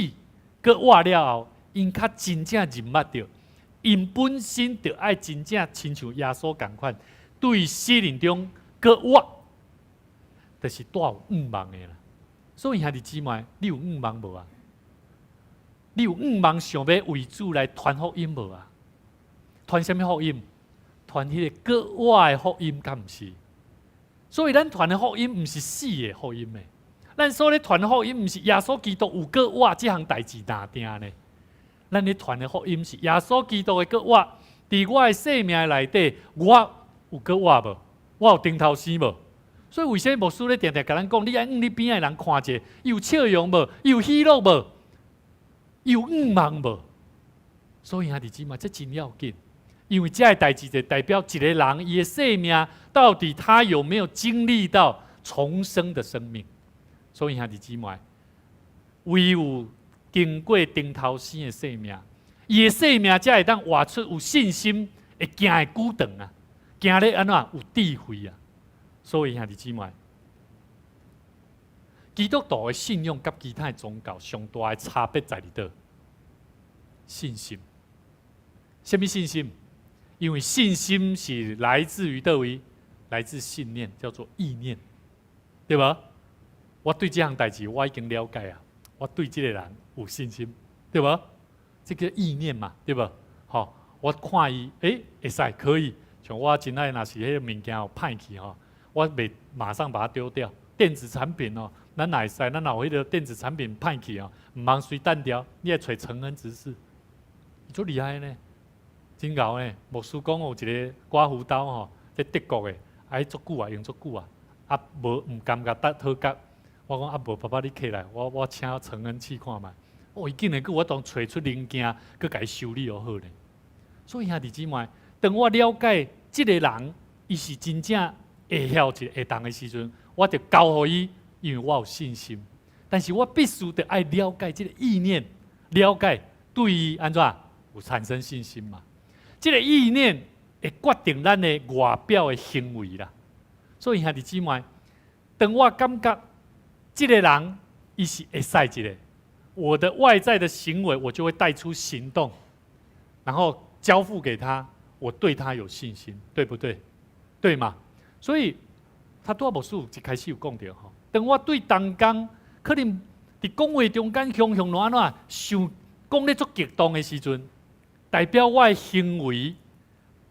閣活了後，𪜶較真正認捌著，𪜶本身就愛真正親像耶穌仝款，對死人中閣活，就是帶有向望的啦。所以兄弟姊妹，你有向望無啊？你有向望想欲為主來傳福音無啊？傳啥物福音？傳彼个閣活的福音，敢毋是？所以咱傳的福音毋是死的福音的，咱所咧傳的福音毋是耶穌基督有閣活這項代誌定定呢。咱咧傳的福音是耶穌基督的閣活，佇我的生命內底，我有閣活無？我有重頭生無？所以為啥物牧師咧定定共咱講，你愛向你邊仔的人看者，伊有笑容無？伊有喜樂無？伊有向望無？所以兄弟姊妹，這真要緊，因為這个代誌就代表一個人伊的生命到底他有沒有經歷到重生的生命。所以兄弟姊妹，唯有經過重頭生的生命，伊的生命才會當活出有信心，會行會久長啊，行咧按怎有智慧啊。所以兄弟姊妹，基督徒的信仰佮其他的宗教上大的差別在佇佗？信心。啥物信心？因為信心是來自於佗位？來自信念，叫做意念，對無？我對這項代誌我已經了解啊，我對這個人有信心，對無？這个意念嘛，對無？吼，我看伊，欸，會使可以。像我真愛，若是彼个物件有歹去吼，我袂馬上把它丟掉。電子產品哦，咱若會使，咱若有彼个電子產品歹去哦，毋通隨擲掉，你愛揣承恩執事，足厲害呢，真𠢕呢。牧師講有一个刮鬍刀吼，這德國的，啊，足久啊，用足久啊，啊，無毋感覺得好覺。我講啊，無爸爸你起來，我請承恩試看覓。哦，伊竟然閣有法度揣出零件，閣共伊修理好呢。所以兄弟姊妹，當我了解這个人，伊是真正會曉一會當的時陣，我就交予伊，因為我有信心。但是我必須得愛了解這个意念，了解對伊按怎有產生信心嘛？這个意念會決定咱的外表的行為啦。所以兄弟姊妹，當我感覺這个人伊是會使一个，我的外在的行為，我就會帶出行動，然後交付給他，我對他有信心，對不對？對嗎？所以他拄仔牧師一開始有講著吼，當我對同工可能佇講話中間雄雄怎怎想講咧足激動的時陣，代表我的行為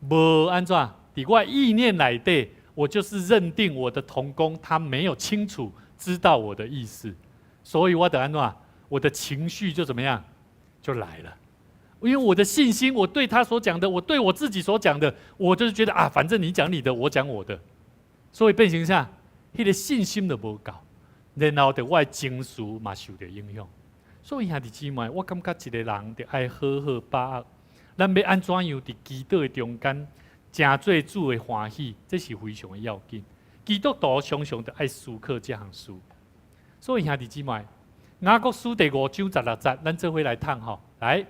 無按怎，佇我的意念內底，我就是認定我的同工他沒有清楚知道我的意思，所以我得按怎，我的情緒就怎麼樣，就來了。因為我的信心，我對他所講的，我對我自己所講的，我就是覺得啊，反正你講你的，我講我的，所以變成啥？彼个信心就無夠，然後就我的情緒嘛受著影響。所以兄弟姊妹，我感覺一個人著愛好好把握，咱欲按怎樣佇祈禱的中間，成做主的歡喜，這是非常的要緊。基督徒常常著愛思考這項事。所以兄弟姊妹，雅各書第五章十六節，咱做伙來讀吼，來。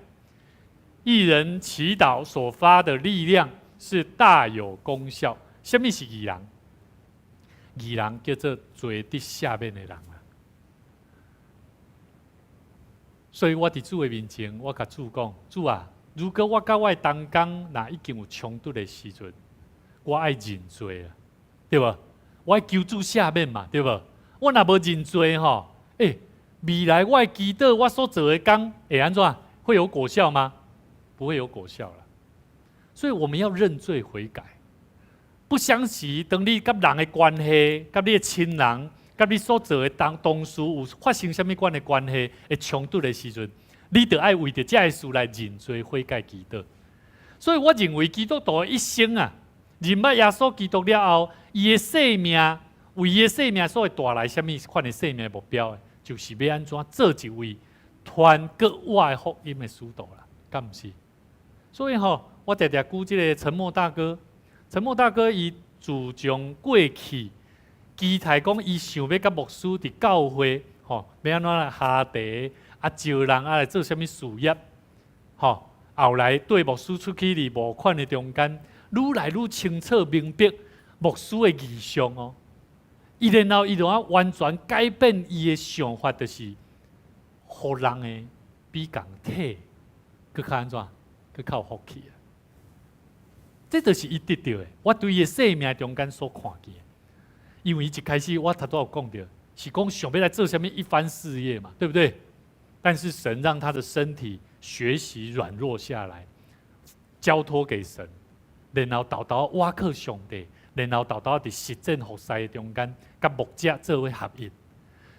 義人祈禱所發的力量是大有功效。啥物是義人？義人叫做罪得赦免的人啊。所以我佇主的面前，我共主講：主啊，如果我佮我的同工若已經有衝突的時陣，我愛認罪啊，對無？我愛求主赦免嘛，對無？我若無認罪吼，欸，未來我的祈禱，我所做的工會按怎？會有果效嗎？不會有果效了。所以我們要認罪悔改。不相時，當你佮人的關係、佮你的親人、佮你所做的當同事有發生啥物款的關係會衝突的時陣，你著愛為著這个事來認罪悔改祈禱。所以我認為基督徒的一生啊，認捌耶穌基督了後，伊的生命為伊的生命所會帶來啥物款的生命目標，就是欲按怎做一位傳閣活的福音的使徒啦，敢毋是？所以吼，我定定舉這个陳默大哥，陳默大哥伊自從過去期待講，伊想欲佮牧師佇教會吼，欲按怎來喝茶啊，招人啊來做啥物事業，吼，後來對牧師出去佇募款的中間，愈來愈清楚明白牧師的異象哦。伊然後伊就啊完全改變伊的想法，就是予人的比共體，閣較按怎？閣較有福氣啊！這就是伊得著的。我對伊的生命中間所看見的，因為伊一開始我頭拄有講著，是講想欲來做啥物一番事業嘛，對不對？但是神讓他的身體學習軟弱下來，交託給神，然後沓沓倚靠上帝，然後沓沓佇實踐服侍的中間，佮牧者做伙合一。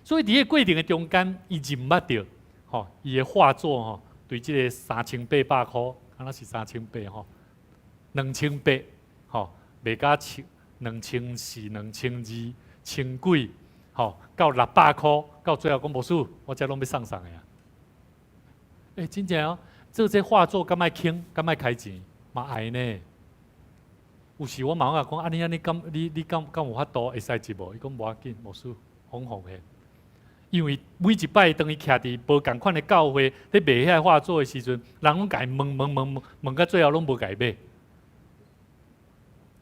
所以佇彼個過程的中間，伊認捌著，吼，伊的畫作吼，對這個3800箍，敢若是三千八吼，兩千八，吼，賣甲千2400、2200、千幾，吼，到600箍，到最後講牧師，我這攏欲送送的啊！欸，真正哦，做這畫作敢愛輕，敢愛開錢，嘛愛呢。有時我嘛會講，啊你按呢敢你你敢敢有法度會使接無？伊講無要緊，牧師，風風的。因為每一擺當伊徛佇無仝款的教會咧賣遐畫作的時陣，人攏共伊問問問問問到最後攏無共伊買。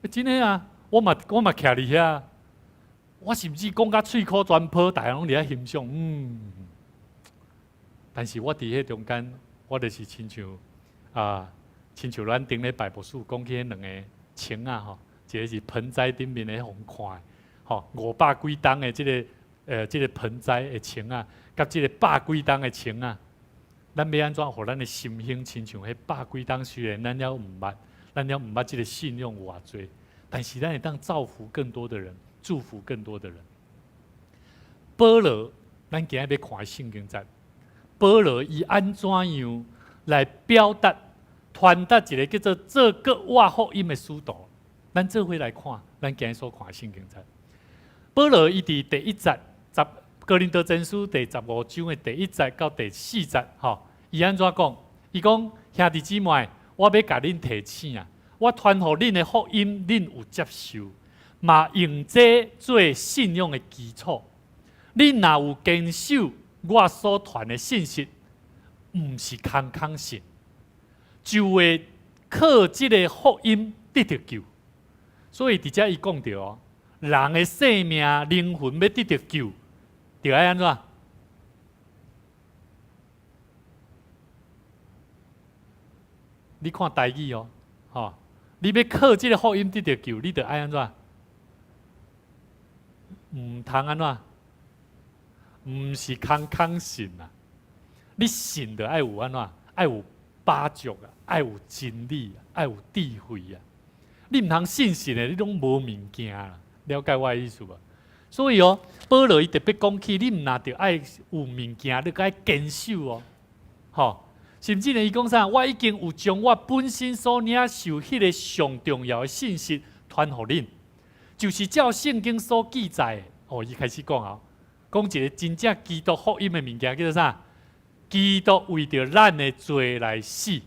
欸，真的啊！我嘛徛佇遐，我甚至講甲喙口全破，逐家攏佇遐欣賞。但是我佇彼中間，我就是親像啊，親像咱頂禮拜牧師講起彼兩個青仔吼，一個是盆栽頂面咧予人看，吼五百幾重的這個盆栽的青仔，佮這個百幾重的青仔，咱欲按怎予咱的心胸親像彼百幾重？雖然咱猶毋捌，咱猶毋捌這個信仰有偌濟，但是咱會當造福更多的人，祝福更多的人。保羅，咱今仔欲看聖經節，保羅伊按怎樣來表達、傳達一個叫做做閣活福音的使徒？咱做伙來看，咱今仔所看聖經節。保羅伊佇第一節，十哥林多前書第十五章的第一節到第四節，吼，伊按怎講？伊講兄弟姊妹，我欲共恁提醒啊，我傳予恁的福音，恁有接受，嘛用這做信仰的基礎。恁若有堅守我所傳的信息，毋是空空信，就會靠這个福音得著救。所以佇遮伊講著哦，人的生命靈魂欲得著救，著愛按怎？你看台語哦，吼，你欲靠這个福音得著救，你著愛按怎？毋通按怎？毋是空空信啊！你信著愛有按怎？愛有把握啊，愛有真理啊，愛有智慧啊！你毋通信信的，你攏無物件啦。了解我的意思無？所以哦，保羅伊特別講起，你毋若著愛有物件，你閣愛堅守哦，吼！甚至呢，伊講啥？我已經有將我本身所領受彼个上重要的信息傳予恁，就是照聖經所記載的。哦，伊開始講啊，講一个真正基督福音的物件叫做啥？基督為著咱的罪來死、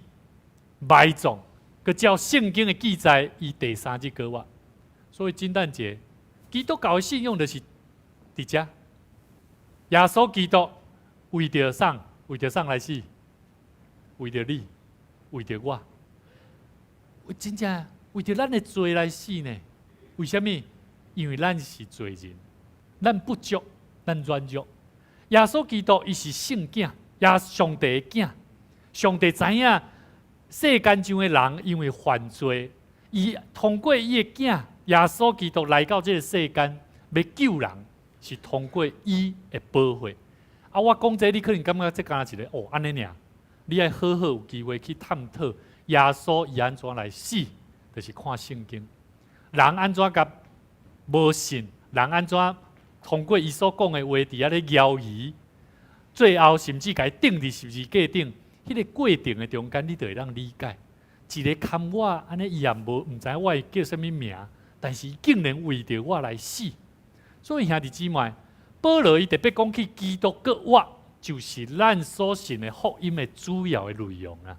埋葬，閣照聖經的記載，伊第三日復活。所以聖誕節，基督教的信仰就是佇遮。耶穌基督為著啥？為著啥來死？為著你，為著我，真正為著咱的罪來死呢？為啥物？因為咱是罪人，咱不足，咱軟弱。耶穌基督伊是聖囝，也上帝的囝。上帝知影世間上的人因為犯罪，伊通過伊的囝耶穌基督來到這个世間，欲救人，是通過伊的寶血。啊，我講這個，你可能感覺這敢若一个哦，按呢爾。你愛好好有機會去探討耶穌伊按怎來死，就是看聖經。人按怎共無信，人按怎通過伊所講的話佇遐咧枵伊，最後甚至共伊釘佇十字架頂，彼个過程的中間，你就會當理解。一个牽我按呢，伊也無毋知影我叫啥物名，但是伊竟然為著我來死。所以兄弟姊妹，保羅伊特別講起基督閣活，就是咱所信的福音的主要的內容啊，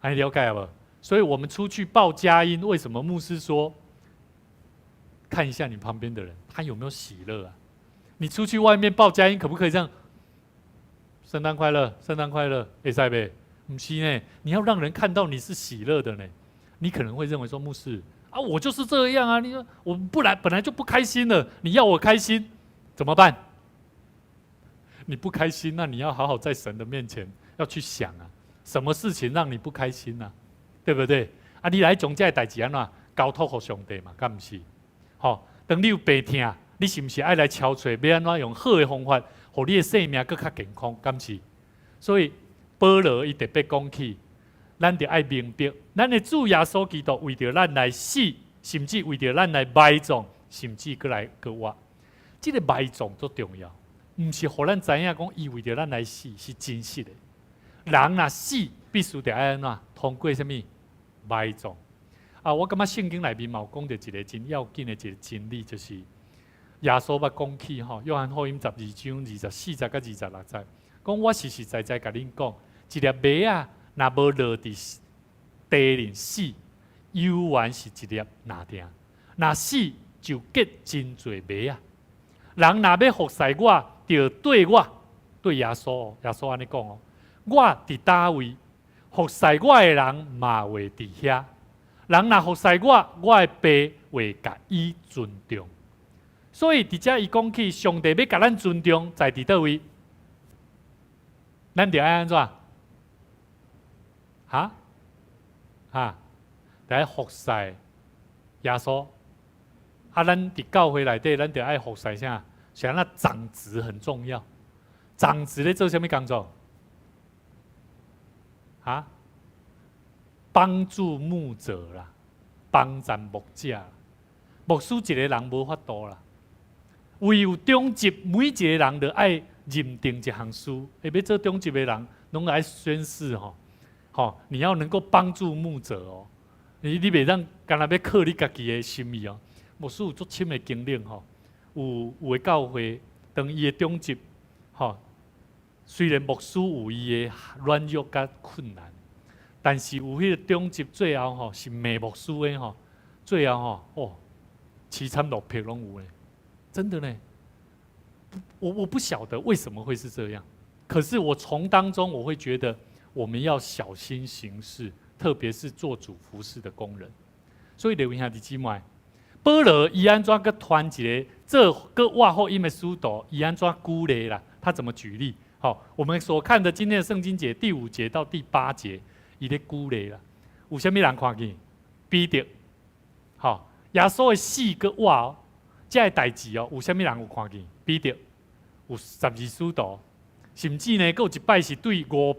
按呢了解無？所以我們出去報佳音，為什麼牧師說？看一下你旁邊的人，他有沒有喜樂啊？你出去外面報佳音，可不可以這樣？聖誕快樂，聖誕快樂，會使袂？毋是呢，你要讓人看到你是喜樂的呢。你可能會認為說，牧師啊，我就是這樣啊。你說我不來，本來就不開心了，你要我開心怎麼辦？你不開心，那你要好好在神的面前要去想啊，什麼事情讓你不開心呢？對不對？啊，你來將這个代誌按怎交託予上帝嘛？敢毋是？吼，當你有病疼，你是毋是愛來敲揣，欲按怎用好的方法，予你的生命閣較健康？敢是？所以保羅伊特別講起，咱著愛明白，咱的主耶穌基督為著咱來死，甚至為著咱來埋葬，甚至閣來閣活。這个埋葬足重要，毋是予咱知影講伊為著咱來死是真實的。人若死，必須著愛按怎通過啥物埋葬。啊，我感覺聖經內面嘛有講著一个真要緊的一个真理，就是耶穌捌講起吼，約翰福音12章24節佮26節，講我實實在在共恁講，一粒麥仔若無落佇地裡死，猶原是一粒爾定；若死就結真濟麥仔。人若欲服侍我，著綴我，對耶穌，耶穌按呢講哦，我佇佗位，服侍我的人嘛會佇遐。人若服侍我，我的爸會共伊尊重。所以佇遮伊講起，上帝欲共咱尊重，在佇佗位？咱著愛按怎？哈？哈？著愛服侍耶穌。啊，咱佇教會內底，咱著愛服侍啥？像那長執很重要。長執咧做啥物工作？哈？幫助牧者啦，幫贊牧者。牧師一個人無法度啦，唯有長執，每一個人都愛認定一項事。會欲做長執的人，攏愛宣誓吼，吼，你要能夠幫助牧者哦。你袂當干焦欲靠你家己的心意哦。牧師有足深的經歷吼，有的教會當伊的長執吼，雖然牧師有伊的軟弱佮困難，但是有彼个長執最後吼是罵牧師的吼，最後吼哦，淒慘落魄攏有咧，真的呢。我不曉得為什麼會是這樣，可是我從當中我會覺得我們要小心行事，特別是做主服侍的工人。所以各位兄弟姊妹，保羅伊按怎閣傳一个做閣活福音的使徒，伊按怎舉例啦？他怎麼舉例？好，我們所看的今天的聖經節第五節到第八節，伊咧舉例啦。有啥物人看見？彼得，好，耶穌的死閣活哦，這个代誌哦，有啥物人有看見？彼得，有十二使徒，甚至呢，閣有一擺是對五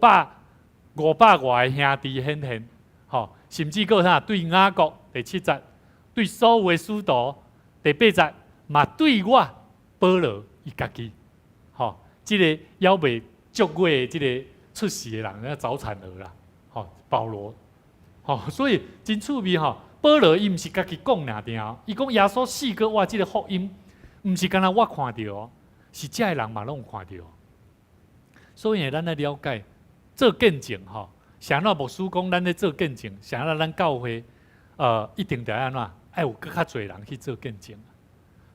百外个兄弟顯現，吼，甚至閣有啥對雅各第七節，對所有的使徒第八節，嘛對我保羅伊家己，吼，這个猶未足月的這个出世的人，那早產兒啦，吼，保羅，吼，所以真趣味吼。保羅伊毋是家己講爾定，伊講耶穌死閣活這个福音，毋是干焦我看著哦，是遮的人嘛攏有看著。所以咱愛了解做見證吼，啥怎牧師講咱咧做見證，啥怎咱教會一定著愛按怎，愛有閣較濟人去做見證。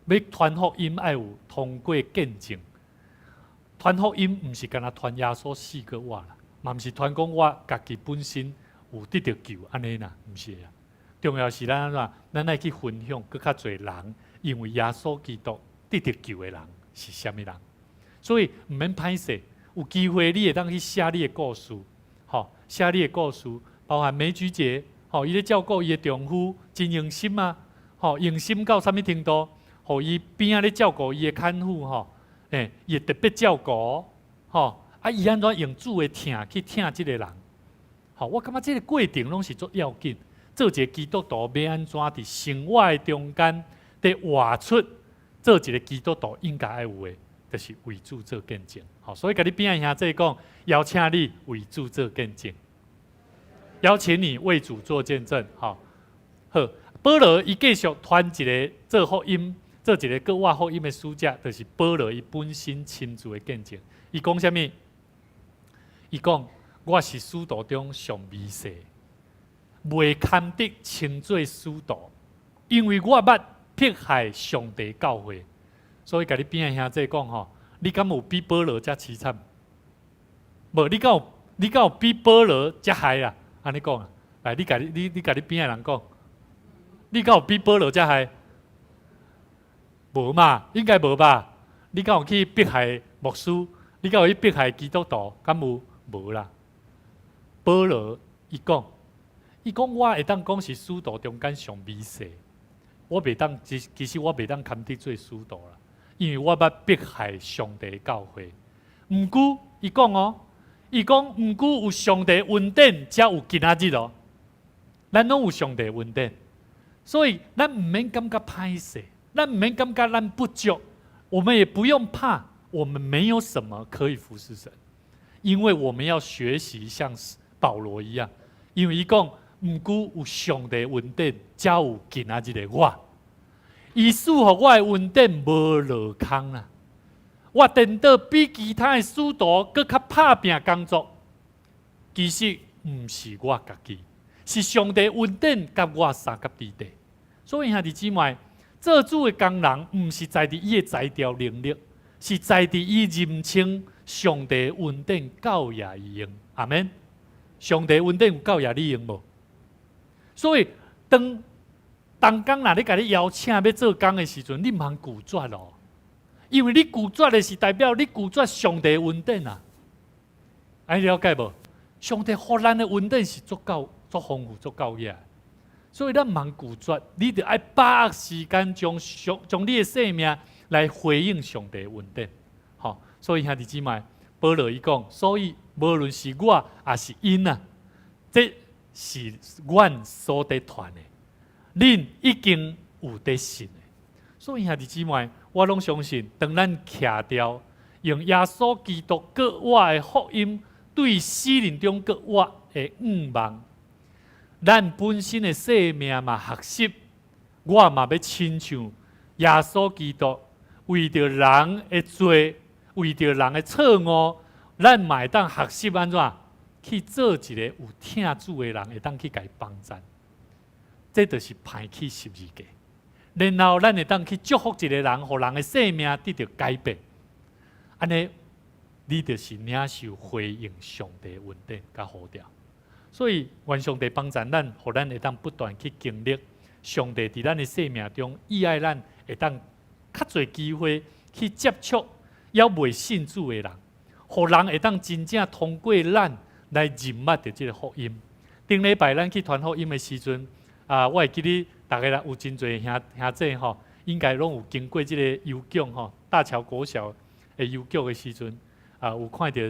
欲傳福音愛有通過見證，傳福音毋是干焦傳耶穌死閣活啦，嘛毋是傳講我家己本身有得著救按呢啦，毋是啊。重要是咱按怎，咱愛去分享閣較濟人，因為耶穌基督得著救的人是啥物人，所以毋免歹勢，有機會你會當去寫你的故事，吼，寫你的故事，包含美菊姐，吼，伊咧照顧伊的丈夫，真用心啊，吼，用心到啥物程度？予伊邊仔咧照顧伊的牽婦，吼，伊會特別照顧，吼，啊，伊按怎用主的疼去疼這个人？吼，我感覺這个過程攏是足要緊。做一个基督徒欲按怎佇生活的中間，佇活出做一个基督徒應該愛有的，就是為主做見證。好，所以共你邊仔兄弟講，邀請你為主做見證，邀請你為主做見證。好，好，保羅伊繼續傳一個做福音，做一个閣活福音的使者，就是保羅伊本身親自的見證。伊講啥物？伊講我是使徒中上微細，袂堪得稱做使徒，因為我捌迫害上帝教會。所以共你邊仔兄弟講吼，你敢有比保羅遮淒慘？無，你敢有比保羅遮害啊？按呢講啊，來，你共你邊仔人講，你敢有比保羅遮害？無嘛，應該無吧？你敢有去迫害牧師？你敢有去迫害基督徒？敢有？無啦。保羅伊講，伊講我會當講是使徒中間上微細，我袂當，其實我袂當堪得做使徒啦，因為我捌迫害上帝教會。毋過伊講哦，伊講毋過有上帝恩典，才有今仔日哦。咱攏有上帝恩典，所以咱毋免感覺歹勢，咱毋免感覺咱不足，我們也不用怕，我們沒有什麼可以服侍神，因為我們要學習像保羅一樣，因為伊講毋過有上帝恩典，才有今仔日的我。伊賜予我的恩典無落空啦。我顛倒比其他的使徒閣較拍拚工作，其實毋是我家己，是上帝恩典佮我相佮佇底。所以兄弟姊妹，做主的工人，毋是在佇伊的才調能力，是在佇伊認清上帝恩典夠也伊用。阿門。上帝恩典有夠也你用無？所以當同工若咧共你邀請欲做工的時陣，你毋通拒絕哦。因為你拒絕的是代表你拒絕上帝恩典啊！按呢了解無？上帝予咱的恩典是足夠、足豐富、足夠額，所以咱毋通拒絕，你著愛把握時間，將你的生命來回應上帝恩典。吼，所以兄弟姊妹，保羅伊講，所以無論是我抑是𪜶啊，這是阮所佇傳的，恁已經有佇信的。所以兄弟姊妹，我攏相信，當咱徛牢用耶穌基督閣活的福音對死人中閣活的向望，咱本身的生命嘛學習，我嘛欲親像耶穌基督為著人的罪，為著人的錯誤，咱嘛會當學習按怎去做一個有疼主的人，會當去共伊幫贊。這就是歹去十字架。然後咱會當去祝福一個人，予人的生命得著改變。按呢，你就是領受回應上帝恩典佮呼召。所以，願上帝幫贊咱，予咱會當不斷去經歷上帝佇咱的生命中，意愛咱會當較濟機會去接觸猶未信主的人，予人會當真正通過咱來認捌著這个福音。頂禮拜咱去傳福音的時陣，啊，我會記得逐家人有真濟兄弟吼，應該攏有經過這个郵局吼，大橋國小的郵局的時陣，啊，有看著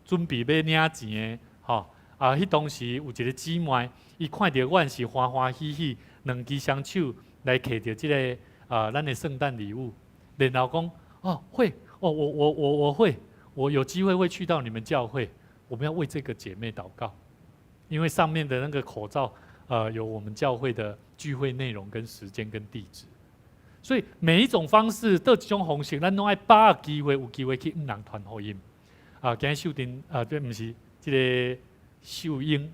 準備欲領錢的吼，啊，彼當時有一个姊妹，伊看著阮是歡歡喜喜，兩支雙手來提著這个啊，咱的聖誕禮物，然後講哦會，哦我會，我有機會會去到你們教會，我們要為這個姐妹禱告，因為上面的那個口罩，有我們教會的聚會內容跟時間跟地址，所以每一種方式，佗一種方式，咱攏愛把握機會，有機會去向人傳福音。啊，今日秀珍啊，這毋是這个秀英，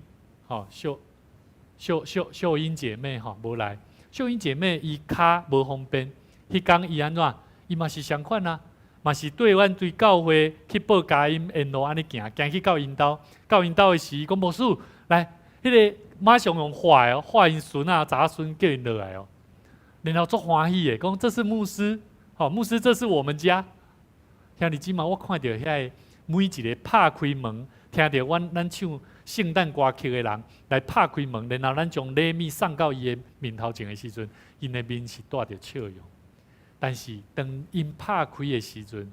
吼，秀英姐妹吼，無來。秀英姐妹伊跤無方便，彼工伊按怎？伊嘛是相款啊，嘛是對阮對教會去報佳音，沿路按呢行，行去到𪜶兜，到𪜶兜的時，伊講牧師來，彼个馬上用喊的哦，喊𪜶孫仔、查孫叫𪜶落來哦，然後足歡喜的，講這是牧師，吼，牧師這是我們家。兄弟姊妹，我看著遐个每一个拍開門，聽著阮唱聖誕歌曲的人來拍開門，然後咱將禮物送到伊的面頭前的時陣，𪜶的面是帶著笑容。但是當𪜶拍開的時陣，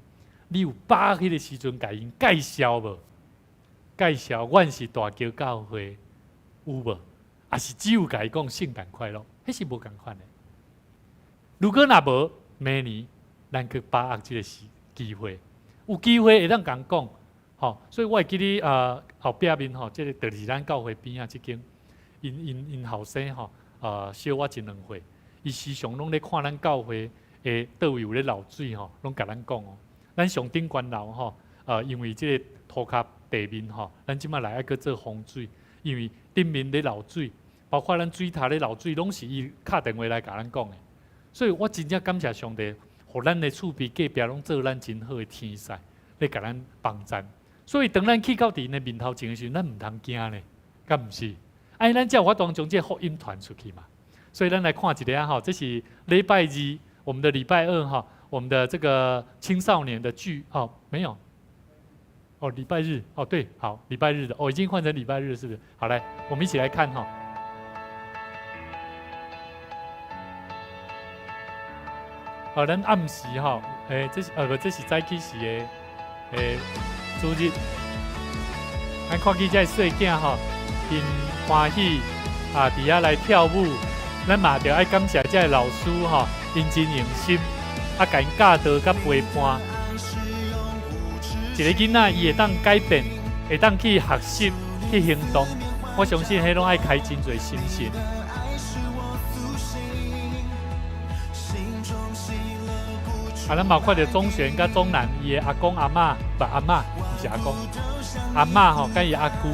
你有把握彼个時陣共𪜶介紹無？介紹阮是大橋教會有無？抑是只有共伊講聖誕快樂？彼是無仝款的。如果若無，明年咱去把握這个時機會，有機會會當共𪜶講，吼。所以我會記得啊後壁面吼，這个就是咱教會邊仔這間，𪜶後生吼，小我一兩歲，伊時常攏咧看咱教會的佗位有咧漏水吼，攏共咱講哦。咱上頂懸樓吼，因為這个塗跤地面吼，咱這擺來愛閣做風水，因為頂面咧漏水，包括咱水塔咧漏水，攏是伊敲電話來共咱講的。所以我真正感謝上帝，予咱的厝邊隔壁攏做咱真好的天使，咧共咱幫贊。所以當咱去到佇𪜶的面頭前的時陣，咱毋通驚呢，敢毋是？按呢咱才有法度將這個福音傳出去嘛。所以咱來看一下吼，這是禮拜二，我們的禮拜二哈，我們的這個青少年的聚哦，沒有，哦，禮拜日哦，對，好，禮拜日的哦，已經換成禮拜日，是不是？好，來，我們一起來看哈。好，咱暗時吼，這是不，這是早起時的主日。咱看見這个細囝吼，𪜶歡喜啊，佇遐來跳舞。咱嘛著愛感謝這个老師吼，𪜶真用心，啊，共𪜶教導佮陪伴。一個囡仔伊會當改變，會當去學習、去行動，我相信彼攏愛開真濟心神。啊，咱嘛看著鍾璇佮鍾南伊的阿公阿嬤，毋阿嬤，毋是阿公，阿嬤吼，佮伊阿姑。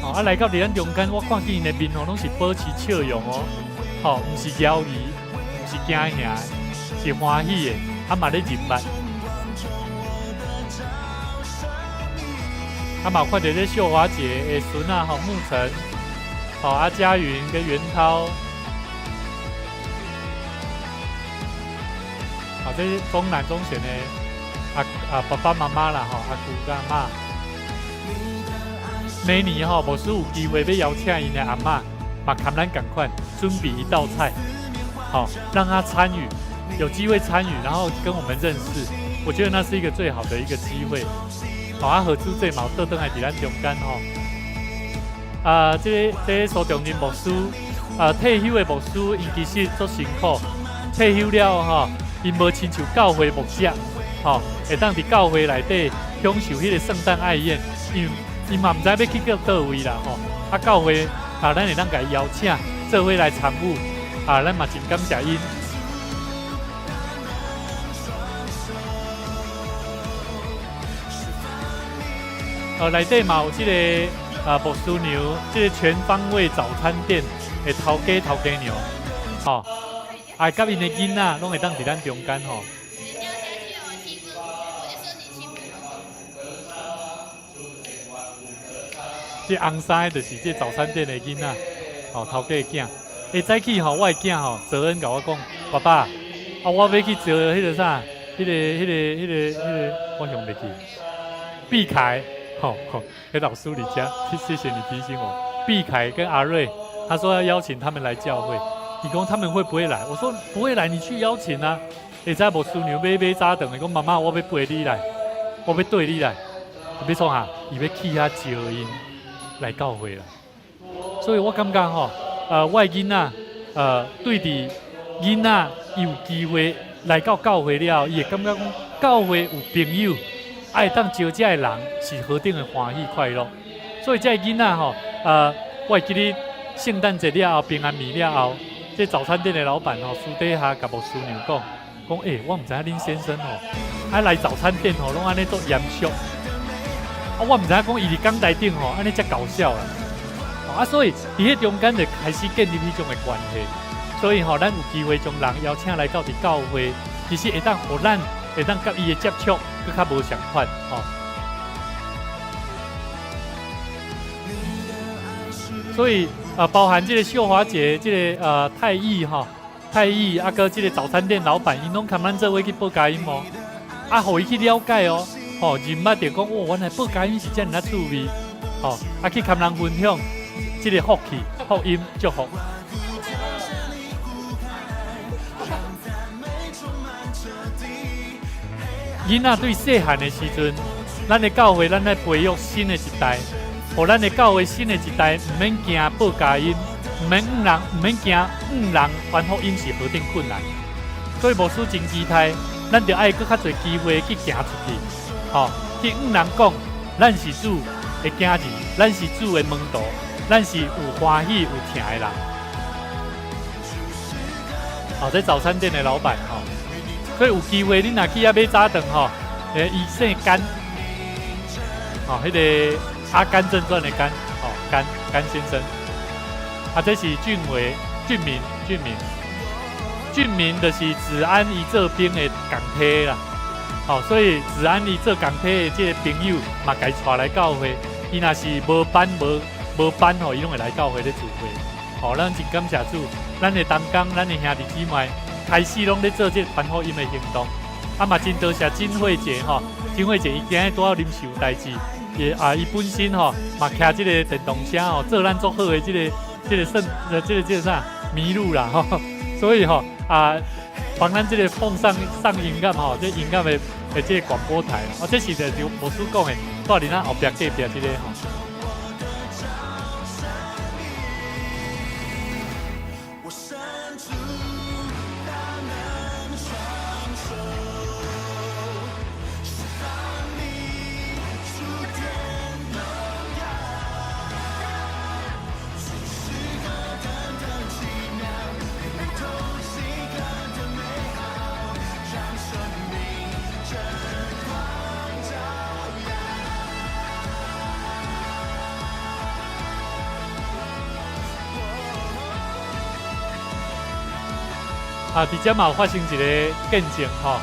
哦，啊來到佇咱中間，我看見𪜶的面吼，攏是保持笑容哦，吼，毋是猶疑，毋是驚嚇，是歡喜的，啊嘛咧認捌。啊嘛有看著這秀華姐的孫仔吼，沐晨，吼啊佳雲跟元濤，好，這是中南中選的阿爸爸媽媽啦，吼，阿姑佮阿嬤。每年吼，牧師有機會欲邀請𪜶的阿嬤，嘛共咱仝款準備一道菜，好讓他參與，有機會參與，然後跟我們認識，我覺得那是一個最好的一個機會。好啊，何主這嘛倒轉來佇咱中間吼。啊，這个這个蘇長仁牧師，啊退休的牧師，𪜶其實足辛苦，退休了吼，𪜶無親像教會牧者，吼，會當佇教會內底享受彼個聖誕愛宴，因為伊嘛毋知欲去到佗位啦吼。啊，教會啊，咱會當共伊邀請做伙來參與，啊，咱嘛真感謝𪜶。內底嘛有這个啊牧師娘，這个全方位早餐店的頭家頭家娘，吼，啊，佮𪜶的囡仔攏會當佇咱中間吼。這紅衫的就是這早餐店的囡仔，吼，頭家的囝。早起吼，我的囝吼，澤恩共我講，爸爸，啊，我欲去招彼个啥，彼个、彼个、彼个、彼个，我想袂起，畢凱，吼吼，彼老師佇遮，謝謝你提醒我。畢凱跟阿瑞，他說要邀請他們來教會，伊講他們會不會來？我說不會來，你去邀請啊。會知牧師娘買早頓來，講媽媽，我欲陪你來，我欲綴你來，欲創啥？伊欲去遐招𪜶來教會啦。所以我感覺吼，我的囡仔，對佇囡仔伊有機會來到教會了後，伊會感覺講教會有朋友，啊會當招這个人是何等的歡喜快樂。所以這个囡仔吼，我會記得聖誕節了後，平安暝了後，這早餐店的老闆吼，私底下共牧師娘講，講欸，我毋知影恁先生吼，啊來早餐店吼，攏按呢足嚴肅。啊，我毋知影講伊佇講台頂吼，按呢遮搞笑啦。啊，所以佇彼中間就開始建立彼種的關係。所以吼，咱有機會將人邀請來到佇教會，其實會當予咱會當佮伊的接觸閣較無仝款吼。所以啊，包含這个秀華姐，這个太毅吼，太毅啊，閣這个早餐店老闆，𪜶攏共咱做伙去報佳音哦，啊，予伊去了解哦，吼，認捌著講哦，原來報佳音是遮爾仔趣味，吼，啊，去共人分享這个福氣、福音祝福。囡仔對細漢的時陣，咱的教會，咱來培育新的一代，予咱的教會新的一代，毋免驚報佳音，毋免向人，毋免驚向人傳福音是何等困難。所以牧師真期待，咱著愛閣較濟機會去行出去，吼，去向人講，咱是主的囝兒，咱是主的門徒，咱是有歡喜有疼的人。好，這早餐店的老闆吼。所以有機會，你若去遐買早頓吼，伊姓甘，吼，彼个阿甘正傳的甘，吼，甘甘先生。啊，這是俊偉、俊明、俊明、俊明，就是子安伊做兵的仝梯啦。吼，所以子安伊做仝梯的這个朋友嘛，共伊帶來教會。伊若是無班無無班吼，伊攏會來教會咧聚會。吼，咱真感謝主，咱的同工，咱的兄弟姊妹開始攏咧做這個傳福音的行動。啊嘛，真多謝金慧姐吼，金慧姐伊今日拄仔臨時有代誌，也啊，伊本身吼嘛騎這個電動車吼，做咱足好的這個聖，這個啥麋鹿啦吼，所以吼啊，幫咱這個放上上音樂吼，這音樂的這個廣播台，哦，這是就牧師講的，住佇咱後壁隔壁這個吼。啊，佇遮嘛有發生一個見證吼，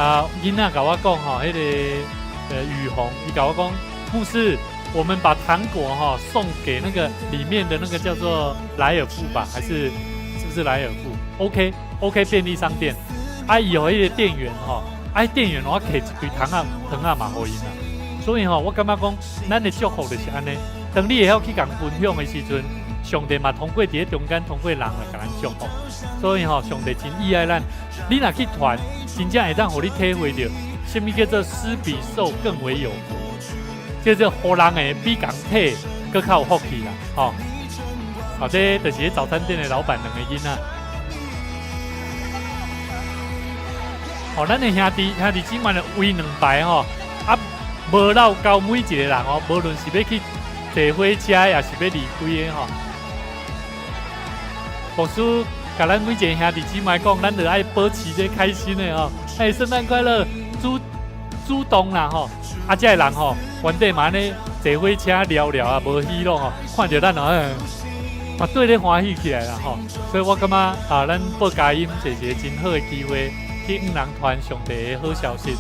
啊，囡仔共我講吼，彼個雨虹，伊共我講，牧師，我們把糖果吼送給那個裡面的那個叫做萊爾富吧，還是是不是萊爾富？OK OK 便利商店，啊，伊予彼個店員吼，啊，店員我摕一堆糖仔糖仔嘛予𪜶啦，所以吼，我感覺講，咱的祝福就是按呢，當你會曉去共分享的時陣，上帝嘛通過佇咧中間，通過人來共咱祝福，所以吼，上帝真意愛咱。你若去傳，真正會當予你體會著，啥物叫做施比受更為有福，叫做予人的比共提閣較有福氣啦，吼。好，這就是早餐店的老闆兩个囡仔。吼，咱的兄弟兄弟姊妹圍兩排吼，啊，無漏交每一個人哦，無論是欲去坐火車，抑是欲離開的吼。牧師共咱每一个兄弟姊妹講，咱著愛保持這開心的吼，哎，聖誕快樂，主主動啦吼，啊，這个人吼，原底嘛按呢坐火車聊聊啊，無喜樂吼，看著咱哦，嘛對咧歡喜起來啦吼，所以我感覺啊，咱報佳音是一个真好的機會，去向人傳上帝的好消息。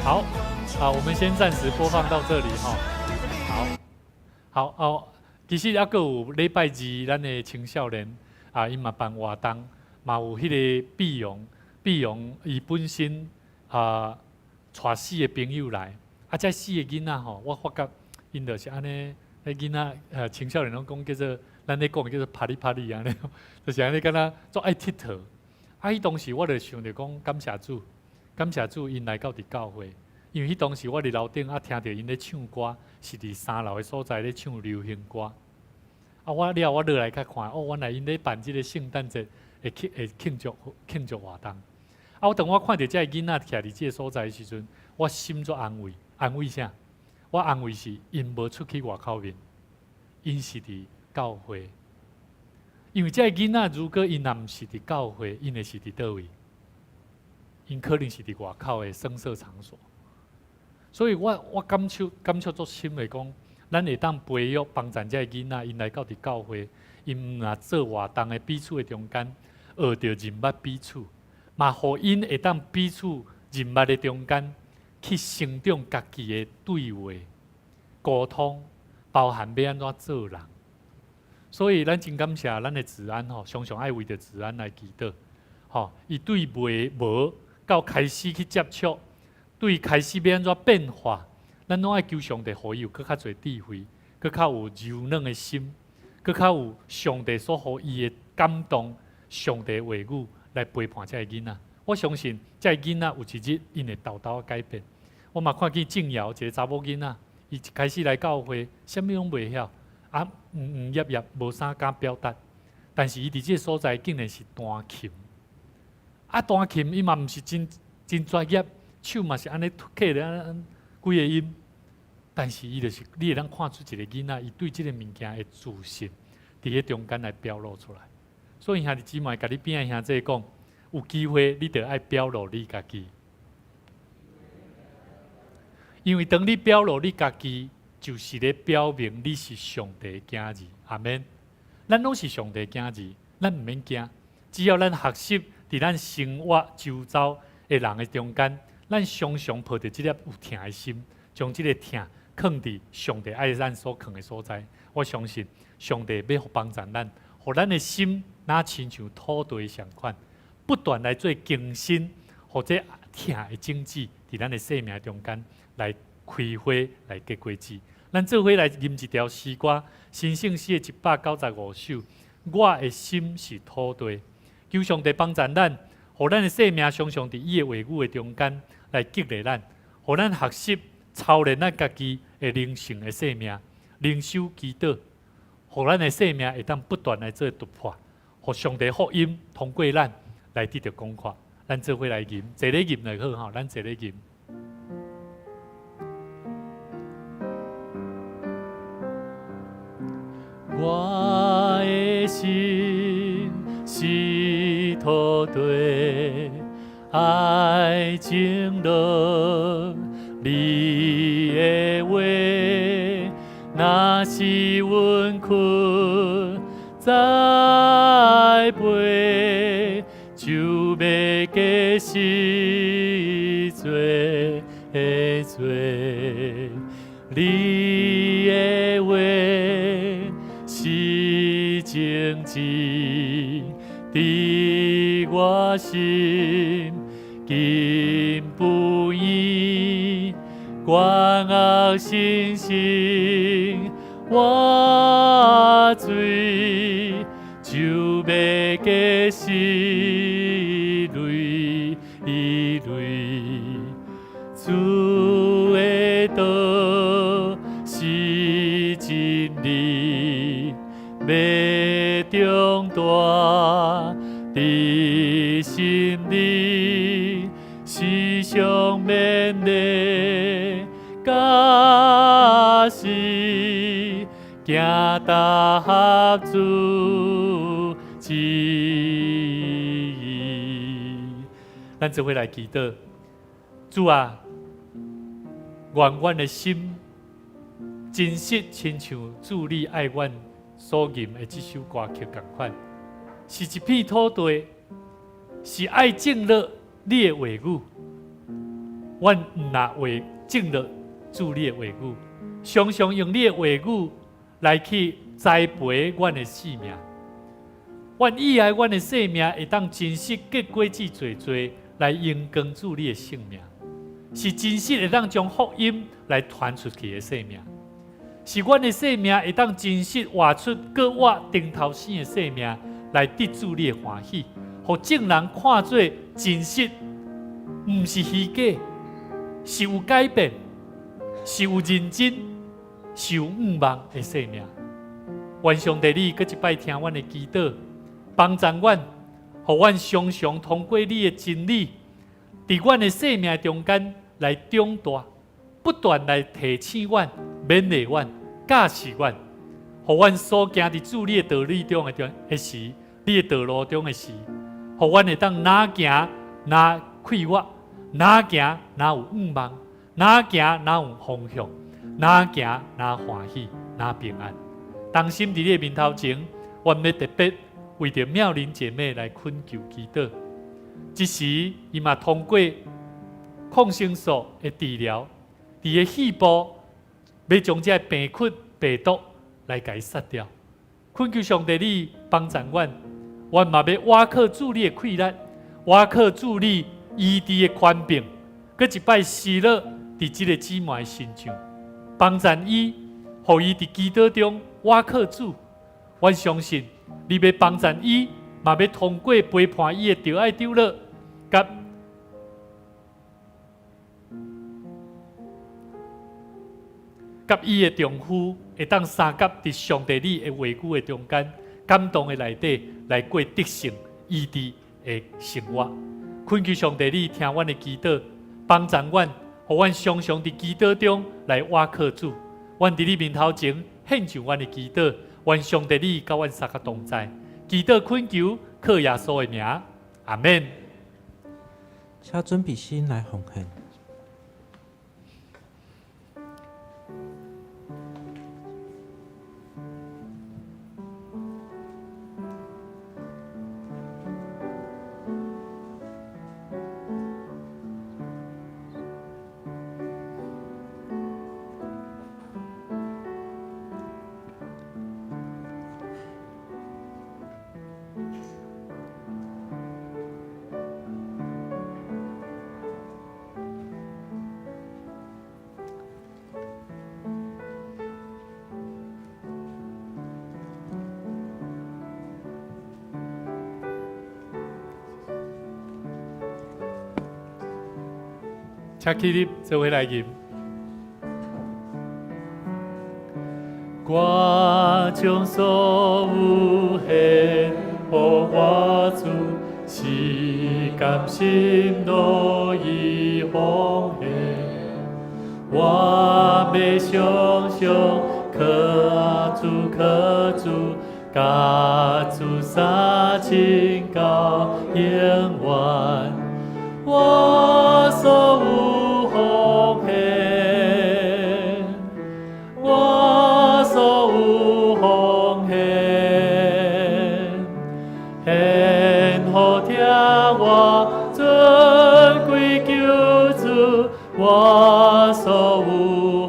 好，好，我們先暫時播放到這裡哈。好，好哦。其實猶閣有禮拜二，咱的青少年啊，𪜶嘛辦活動，嘛有彼個碧榮，碧榮伊本身啊，帶四個朋友來，啊，這四個囡仔吼，我發覺𪜶就是按呢，彼囡仔青少年攏講叫做，咱咧講的叫做拍哩拍哩按呢，就是按呢，敢若足愛𨑨迌。啊，彼當時我就想著講，感謝主，感謝主，𪜶來到佇教會。因為彼當時我佇樓頂啊，聽著𪜶咧唱歌，是佇三樓的所在咧唱流行歌。啊，我了後我落來較看，哦，原來𪜶咧辦這個聖誕節的慶的慶祝慶祝活動。啊，我當我看著這个囡仔徛佇這个所在的時陣，我心足安慰，安慰啥？我安慰是𪜶無出去外口面，𪜶是佇教會。因為這个囡仔如果𪜶若毋是佇教會，𪜶會是佇佗位？𪜶可能是佇外口的聲色場所。所以我感觸足深的講，咱會當培育幫助這个囡仔，𪜶來到佇教會，𪜶若做活動的彼此的中間，學著認捌彼此，嘛予𪜶會當彼此認捌的中間，去成長家己的對話、溝通，包含欲按怎做人。所以咱真感謝咱的子安吼，常常愛為著子安來祈禱，吼，伊對袂無到開始去接觸。對開始欲按怎變化，咱攏愛求上帝，予伊有閣較濟智慧，閣較有柔軟的心，閣較有上帝所予伊的感動，上帝話語來陪伴這个囡仔。我相信這个囡仔有一日，𪜶會沓沓改變。我嘛看見靜瑤一个查某囡仔，伊一開始來教會，啥物攏袂曉，啊，黃黃葉葉，無啥敢表達。但是伊佇這个所在竟然是彈琴，啊，彈琴伊嘛毋是真真專業。手嘛是按呢磕咧，按幾个音，但是伊就是你會當看出一個囡仔，伊對這個物件的自信，佇彼中間來表露出來。所以兄弟姊妹，共你邊仔兄弟講，有機會你著愛表露你家己，因為當你表露你家己，就是咧表明你是上帝的囝兒。阿們。咱攏是上帝的囝兒，咱毋免驚，只要咱學習佇咱生活周遭的人的中間，咱常常抱著這粒有疼的心，將這个疼囥佇上帝愛咱所囥的所在。我相信上帝欲幫助咱，予咱的心若親像土地相款，不斷來做更新，予這疼的種子佇咱的生命中間來開花，來結果子。咱做伙來吟一條詩歌，新聖詩的195首。我的心是土地，求上帝幫助咱，予咱的生命常常佇伊的話語的中間來激勵咱，予咱學習操練咱家己的靈性的生命，靈修祈禱，予咱的生命會當不斷來做突破，予上帝福音通過咱來得著廣闊。咱做伙來吟，坐咧吟就好吼，咱坐咧吟。我的心是土地，愛種落你的話，若是阮囥栽培，就欲結實濟濟。你的話是種子，佇我心根不移，關愛信心活水，就欲結實累累。主的道是真理，欲長大佇心裡，時常勉勵教示，行踏合主旨意。咱做伙來祈禱，主啊，願阮的心真實親像主你愛阮所吟的這首歌曲仝款，是一片土地，是愛種落你的話語。阮毋若會種落主你的話語，常常用你的話語來去栽培阮的生命。阮意愛阮的生命會當真實結果子濟濟，來榮光主你的聖名，是真實會當將福音來傳出去的生命，是阮的生命會當真實活出閣活頂頭生的生命，來得主你的歡喜，予眾人看做真實，毋是虛假，是有改變，是有認真，是有向望的生命。願上帝你閣一擺聽阮的祈禱，幫助阮，予阮常常通過你的真理，佇阮的生命中間來長大，不斷來提醒阮、勉勵阮、教示阮，予阮所行佇主你的道理中的中的時，你的道路中的時，予阮會當若行若快活，若行若有向望，若行若有方向，若行若歡喜，若平安。同心佇你的面頭前，阮欲特別為著妙玲姐妹來懇求祈禱。這時，伊嘛通過抗生素的治療，佇个肺部欲將這个病菌、病毒來共伊殺掉。懇求上帝你幫助阮，阮嘛欲倚靠主你的氣力，倚靠主你醫治的權柄，閣一擺施落佇這个姊妹的身上，幫助伊，予伊佇祈禱中倚靠主。阮相信你欲幫助伊，嘛欲通過陪伴伊的著愛長老，佮佮伊的丈夫，會當相佮佇上帝你的話語的中間，感動的內底來過得勝醫治的生活。懇求上帝你聽阮的祈禱，幫助阮，予阮常常佇祈禱中來倚靠主。阮佇你面頭前獻上阮的祈禱，願上帝你佮阮相佮同在。祈禱懇求，靠耶穌的名，阿們。請準備心來奉獻。請起立，做伙來吟。我將所有獻予我主，是甘心樂意奉獻。我欲常常靠主靠主，佮主相親到永遠。我所有奉獻，我所有奉獻，獻予疼我尊貴救主，我所有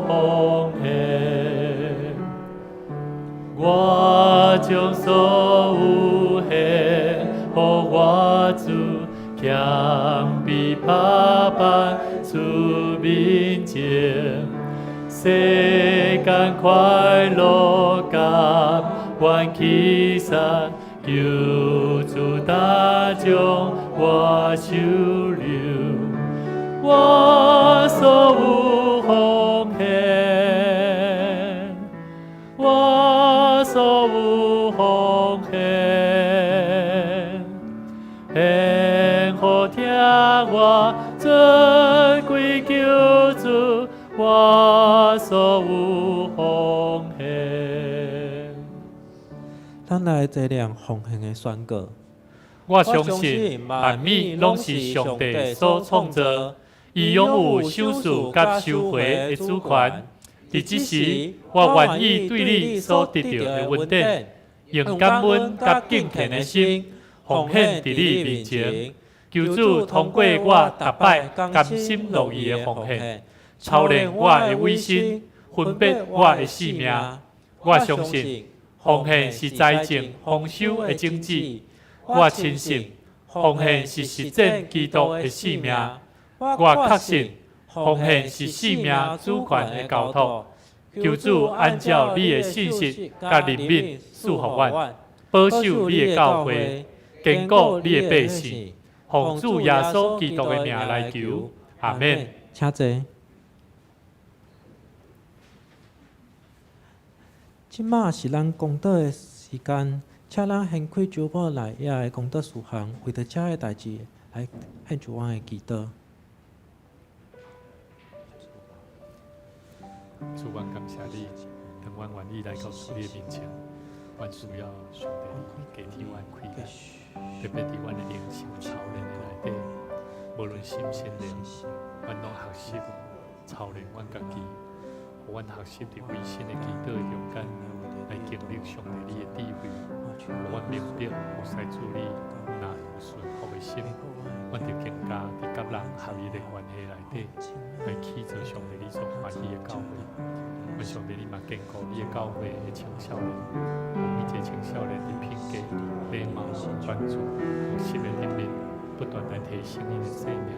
奉獻，我將所有獻予我主，謙卑百般主面前，世間快樂甘願棄殺，求主大將我收留，我所有奉獻，我所有奉獻，獻予疼我尊貴救主，我所有奉獻。咱來這兩奉獻的宣告。我相信萬物攏是上帝所創造，伊擁有賞賜佮收回的主權。佇這時，我願意對你所得著的恩典，用感恩佮敬虔的心奉獻佇你面前。求主通過我逐擺甘心樂意的奉獻，操練我的委身，分別我的性命。我相信奉獻是財政豐收的種子。我深信奉獻是實踐基督的使命。我確信奉獻是生命主權的交託。求主按照你的信實佮憐憫賜予阮，保守你的教會，堅固你的百姓。奉主耶穌基督的名來求，阿們。請坐。這馬是咱講道的時間，請咱掀開酒寶內頁的講道事項，為著這个代誌來獻出阮的祈禱。主，阮感謝你，當阮願意來到主你的面前，阮需要上帝你加添阮氣力，特別佇阮的靈性操練的內底，無論心身靈，阮攏學習操練阮家己，予阮學習佇委身的祈禱的中間，來經歷上帝你的智慧，予阮明白服侍主你若有順服的心，阮就更加佇佮人合一的關係內底，來起造上帝你所歡喜的教會。願上帝你嘛堅固你的教會的青少年，予每一個青少年佇品格、禮貌、專注、學習的頂面，不斷來提升𪜶的生命，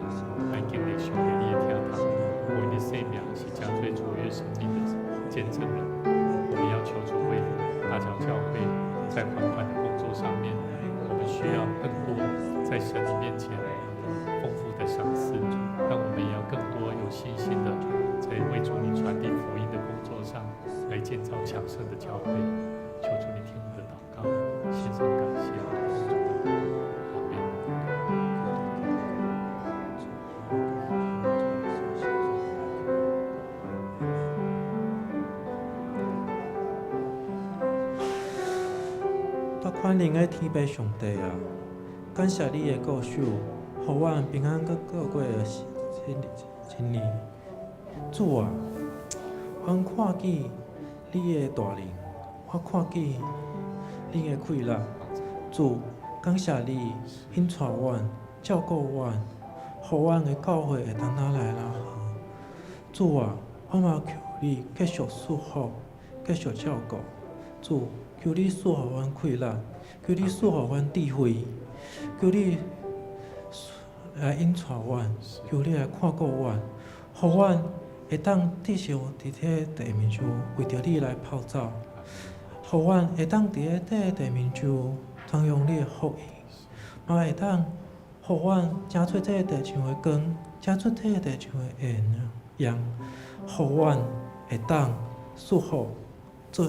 來經歷上帝你的疼痛，予𪜶的生命是成做卓越生命的見證人。我們要求主為大橋教會在還款的工作上面，我們需要更多在神的面前豐富的賞賜，但我們也要更多有信心的在為主你傳遞福音的工作上來建造強盛的教會。求主你聽我們的禱告，獻上感謝。阿們。大寬靈的天父上帝啊，感謝你的顧守，予阮平安閣過過新年。主啊，阮看見你的大能，我看見你的氣力。主，感謝你引帶阮、照顧阮，予阮的教會會當愈來愈好。主啊，我嘛求你繼續賜福，繼續照顧。主，求你賜予阮氣力，求你賜予阮智慧，求你來引帶阮，求你來看顧阮，予阮會當繼續佇這地面上為著你來跑走，予阮會當佇這地面上傳揚你的福音，嘛會當予予阮成做這个地上的光，成做這个地上的鹽鹽，予阮會當祝福做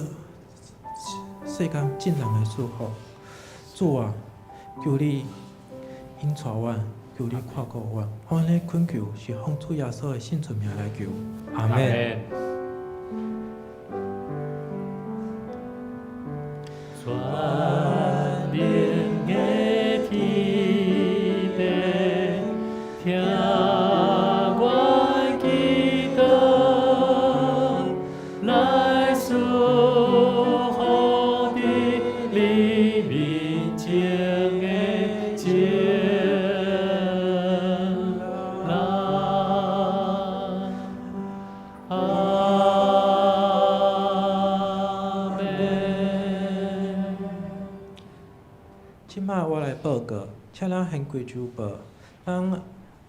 世間眾人的祝福。主啊，求你引帶阮，求你看顧阮，我按呢懇求是奉主耶穌的聖尊名來求，阿們。全能的天父，聽阮祈禱，來賜福佇你面前的眾人。阿們。這擺我來報告，請咱先開週報。咱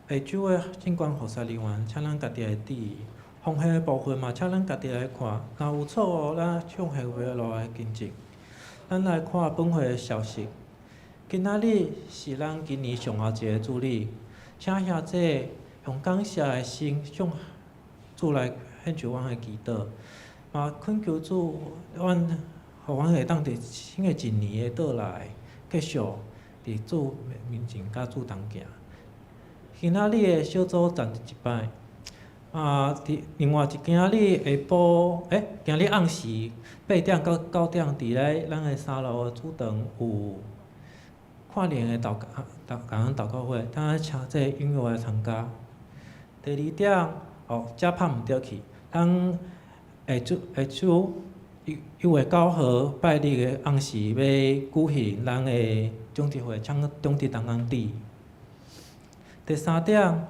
下晝的進關服侍人員，請咱家己來注意。風險的部分嘛，請咱家己來看。若有錯誤，咱向下回落來更正。咱來看本會的消息。今仔日是咱今年上後一个主日，請兄弟用感謝的心向主來獻上阮的祈禱，嘛懇求主，阮予阮會當佇新的一年的到來，繼續佇主面前佮主同行。今仔日的小組暫停一擺，啊，佇另外一今仔日下晡，今日暗時8點到9點，佇咧咱的三樓的主堂有跨年的禱告、感恩禱告會，咱請這個踴躍來參加。第二點，哦，這拍毋著去，咱下晝1月9號拜日的暗時欲舉行咱的長執會，請長執同工佇。第三點，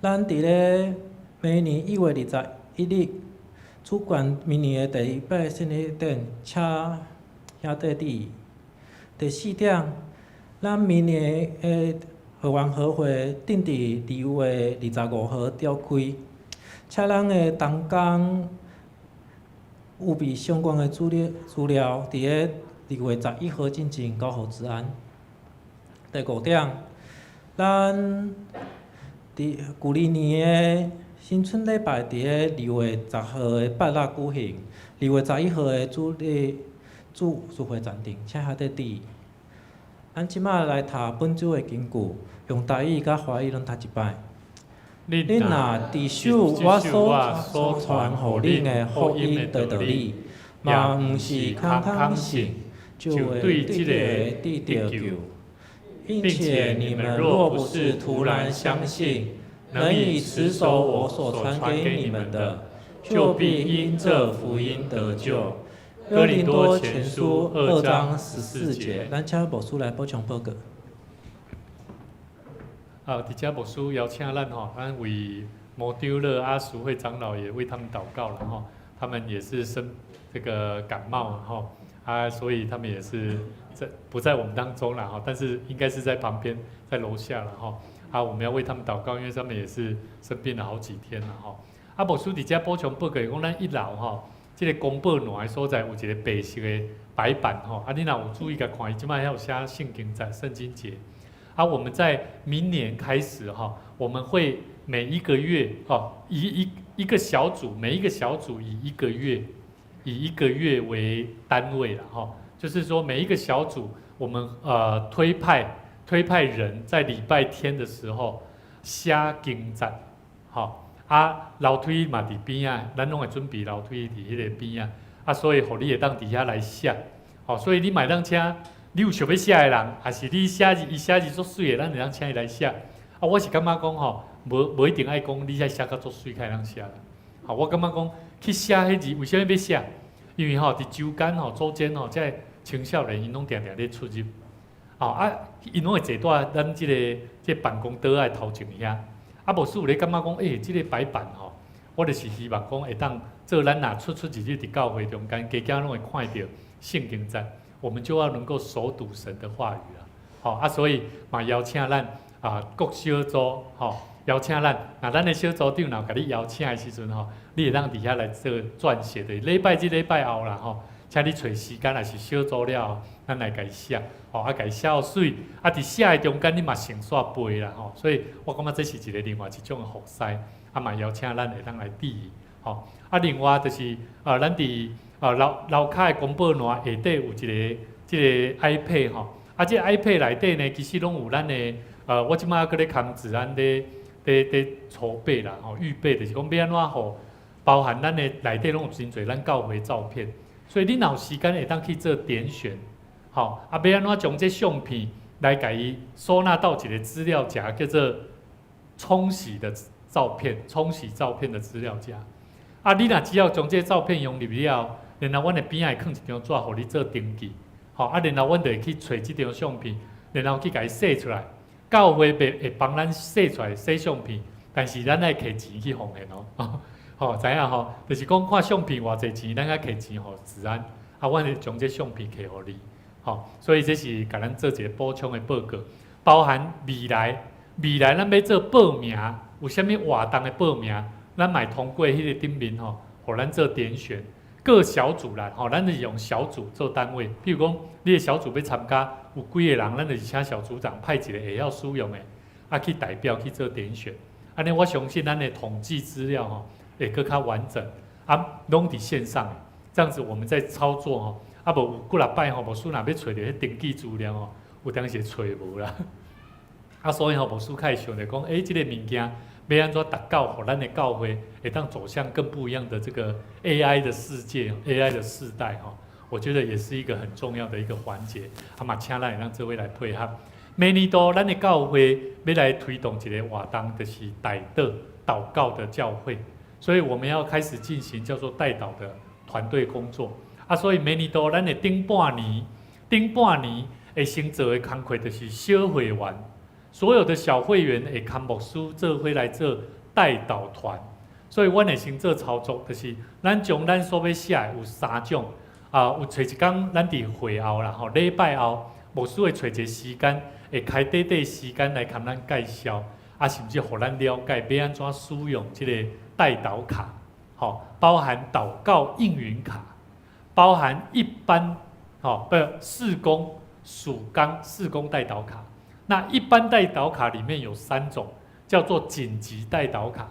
咱佇咧明年1月21日主辦明年的第一擺聖禮典，請兄弟佇。第四點，咱明年的會員和會定佇2月25號召開，請咱的同工預備相關的資料，佇咧2月11號進前交予治安。第五點，咱佇舊年的新春禮拜佇咧2月10號的拜六舉行，2月11號的主日主聚會暫停，請兄弟注意。咱這擺來讀本週的金句，用台語佮華語攏讀一擺。恁若持守我所傳予恁的福音的道理，嘛毋是空空信，就會對這個得著救。並且你們若不是徒然相信，能以持守我所傳給你們的，就必因這福音得救。哥林多前書2章14節，咱請牧師來補充報告。啊，佇遮牧師邀請咱吼，咱為摩丟勒阿淑慧長老也為他們禱告了吼，他們也是生這個感冒吼，啊，所以他們也是在不在我們當中了哈，但是應該是在旁邊，在樓下了哈。啊，我們要為他們禱告，因為他們也是生病了好幾天了吼。啊，牧師佇遮補充報告，講咱一樓吼，這個公報欄的所在有一個白色的白板吼，啊，你若有注意共看，伊這擺遐有寫聖經節、聖經節。啊，我們在明年開始哈，我們會每一個月哦，一個小組，每一個小組以一個月為單位了哈，就是說每一個小組，我們推派人在禮拜天的時候寫經節，吼啊樓梯嘛佇邊仔，咱攏會準備樓梯佇彼个邊仔，啊所以予你會當佇遐來寫，吼，所以你嘛會當請。你有想欲寫的人，還是你寫字，伊寫字足媠的，咱會當請伊來寫。啊，我是感覺講吼，無一定愛講你愛寫甲足媠才會當寫啦。吼，我感覺講去寫彼字，為啥物欲寫？因為吼，佇周間吼、周間吼，這个青少年𪜶攏定定咧出入，吼啊，𪜶攏會坐佇咱這個辦公桌仔的頭前遐。啊，牧師有咧感覺講，欸，這個白板吼，我就是希望講會當做咱若出出入入佇教會中間，加減攏會看著聖經節。我們就要能夠熟讀神的話語啊，好啊，所以嘛邀請咱啊各小組吼，邀請咱，若咱的小組長若有共你邀請的時陣吼，你會當佇遐來做撰寫的。禮拜日禮拜後啦吼，請你揣時間，若是小組了後，咱來共伊寫，吼，啊，共伊寫予媠，啊，佇寫的中間你嘛順紲背啦，吼，所以我感覺這是一個另外一種的服侍，啊嘛邀請咱會當來注意，吼，啊，另外就是啊，咱佇啊樓樓跤的公報欄下底有一个這个 iPad 吼，啊，這个 iPad 內底呢，其實攏有咱的，我這擺閣咧崁治安咧咧咧籌備啦，吼，預備就是講欲按怎予包含咱的內底攏有真濟咱教會照片，所以你若有時間會當去做點選，吼，啊，欲按怎將這相片來共伊收納到一個資料夾，叫做沖洗的照片，沖洗照片的資料夾。啊，你若只要將這照片用入了，然後阮的邊仔會囥一張紙，予你做登記，吼，啊，然後阮就會去揣這張相片，然後去共伊洗出來。教會會會幫咱洗出來洗相片，但是咱愛摕錢去奉獻哦。吼，知影吼？就是講看相片偌濟錢，咱愛摕錢予治安，啊，阮會將這相片摕予你，吼，所以這是共咱做一個補充的報告，包含未來，未來咱欲做報名，有啥物活動的報名，咱嘛會通過彼个頂面吼，予咱做點選，各小組啦，吼，咱是用小組做單位，譬如講，你的小組欲參加，有幾个人，咱就是請小組長派一个會曉使用的，啊，去代表去做點選，按呢我相信咱的統計資料吼，會閣較完整，啊，攏佇線上，這樣子我們在操作吼，啊無有幾若擺吼，牧師若欲揣著彼登記資料吼，有當時會揣無啦。啊，所以吼，牧師較會想著講，欸，這个物件欲按怎達到，予咱的教會會當走向更不一樣的這個 AI 的世界，AI 的世代吼，我覺得也是一個很重要的一個環節。啊嘛，請咱會當做伙來配合。明年度咱的教會欲來推動一个活動，就是代禱禱告的教會。所以我們要開始進行叫做代禱的團隊工作啊，所以明年度咱的頂半年，頂半年會先做的工課就是小會員，所有的小會員會崁牧師做伙來做代禱團，所以阮會先做操作，就是咱將咱所欲寫的有三種啊，有揣一工咱佇會後啦，吼禮拜後，牧師會揣一个時間，會開短短時間來共咱介紹，啊，甚至予咱了解欲按怎使用這个代禱卡，吼，包含禱告應允卡，包含一般，吼，不事工屬綱事工代禱卡。那一般代禱卡裡面有三種，叫做緊急代禱卡，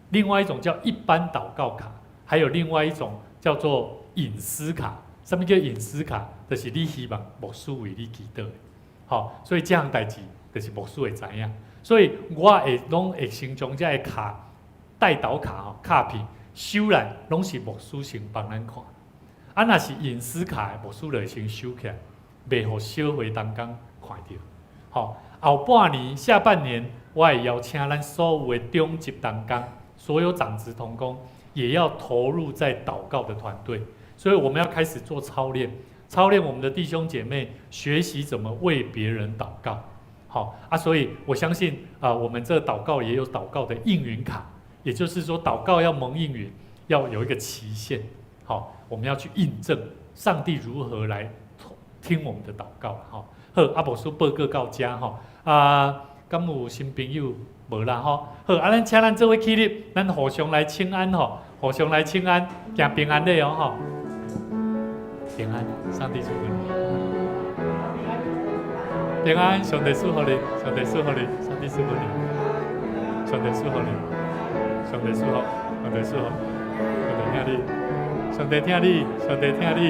另外一種叫一般禱告卡，還有另外一種叫做隱私卡。啥物叫隱私卡？就是你希望牧師為你祈禱的，吼，所以這項代誌就是牧師會知影。所以我會攏會先將這个卡代禱卡吼卡片收來，攏是牧師先幫咱看。啊，若是隱私卡的，牧師就會先收起來，袂予小會同工看著。吼，後半年、下半年，我會邀請咱所有的長執同工，所有長執同工，也要投入在禱告的團隊。所以我們要開始做操練，操練我們的弟兄姐妹學習怎麼為別人禱告。好啊，所以我相信啊，我們這禱告也有禱告的應允卡，也就是說，禱告要蒙應允，要有一個期限。好，我們要去印證上帝如何來聽我們的禱告。好，好，啊，牧師報告到遮吼，啊，敢有新朋友無啦？吼，好，啊，咱請咱做伙起立，咱互相來請安吼，互相來請安，行平安禮哦吼，平安，上帝祝福你。平安，上帝祝福你，上帝祝福你，上帝祝福你，上帝祝福你，上帝祝福，上帝祝福，上帝疼你，上帝疼你，上帝疼你，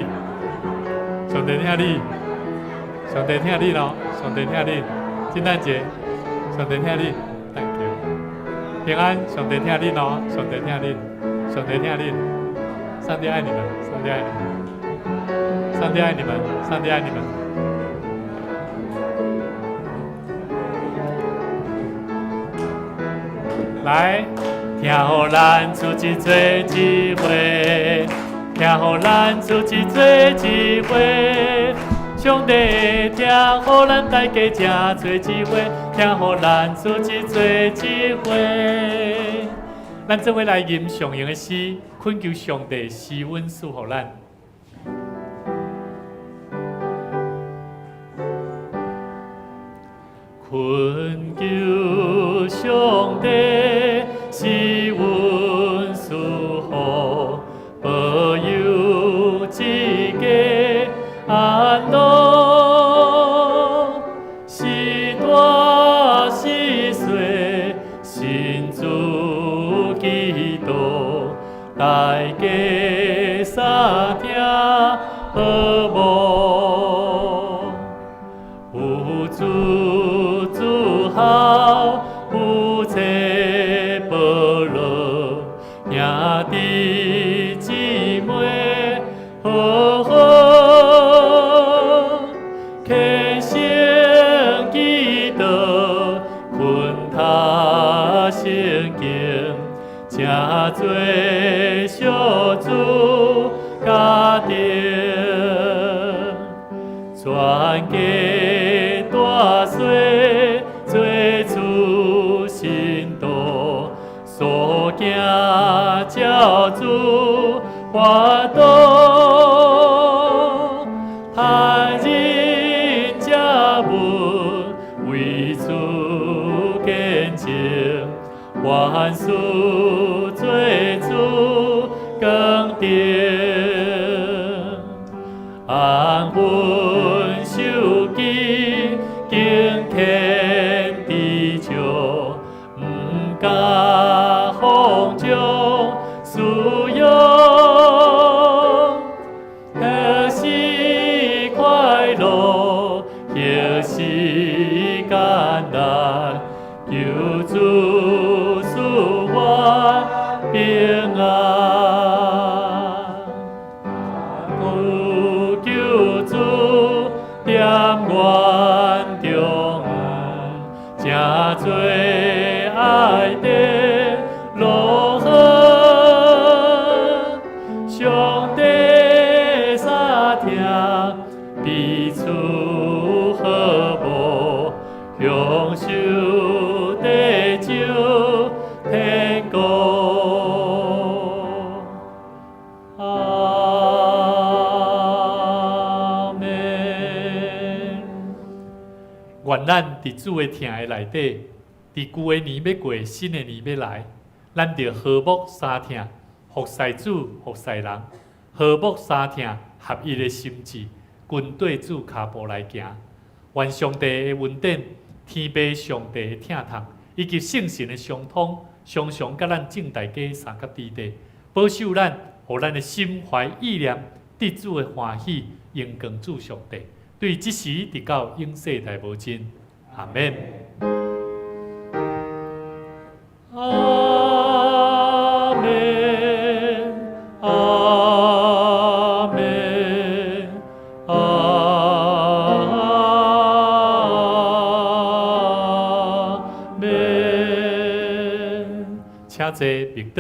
上帝疼你，上帝疼你咯，上帝疼你，聖誕節，上帝疼你，Thank you，平安，上帝疼你咯，上帝疼你，上帝疼你，上帝愛你們，上帝愛你們，上帝愛你們，上帝愛你們。來，疼予咱主一做一回，疼予咱主一做一回，上帝的疼予咱大家誠做一回，疼予咱主一做一回。咱做伙來吟上用的詩，懇求上帝施恩賜予咱。懇求上帝施恩賜福，保佑這大家相疼和睦，有主主好，有這保羅，兄弟姊妹和好，虔誠祈禱，勤讀聖經，成做小組家庭，全家大細做主信徒，所行照主法度，趁人食物為主見證，凡事做主光榮，安分守己，敬虔知足，毋敢放縱私欲，彼時快樂，彼時艱難，求主賜我平安。有救主踮阮中，成做愛的樂園。上帝相疼，彼此和睦，享受得救天國。阿們。願咱佇主的疼的內底，佇舊的年欲過，新的年欲來，咱著和睦相疼，服侍主，服侍人，和睦相疼，合一的心志，跟綴主跤步來行。願上帝的恩典，天父上帝的疼痛，以及聖神的相通，常常佮咱眾大家相佮佇底，保守咱，予咱的心懷意念，得主的歡喜，榮光主上帝。對這時直到永世代無盡。阿們。阿們，阿們，阿們。請坐，默禱。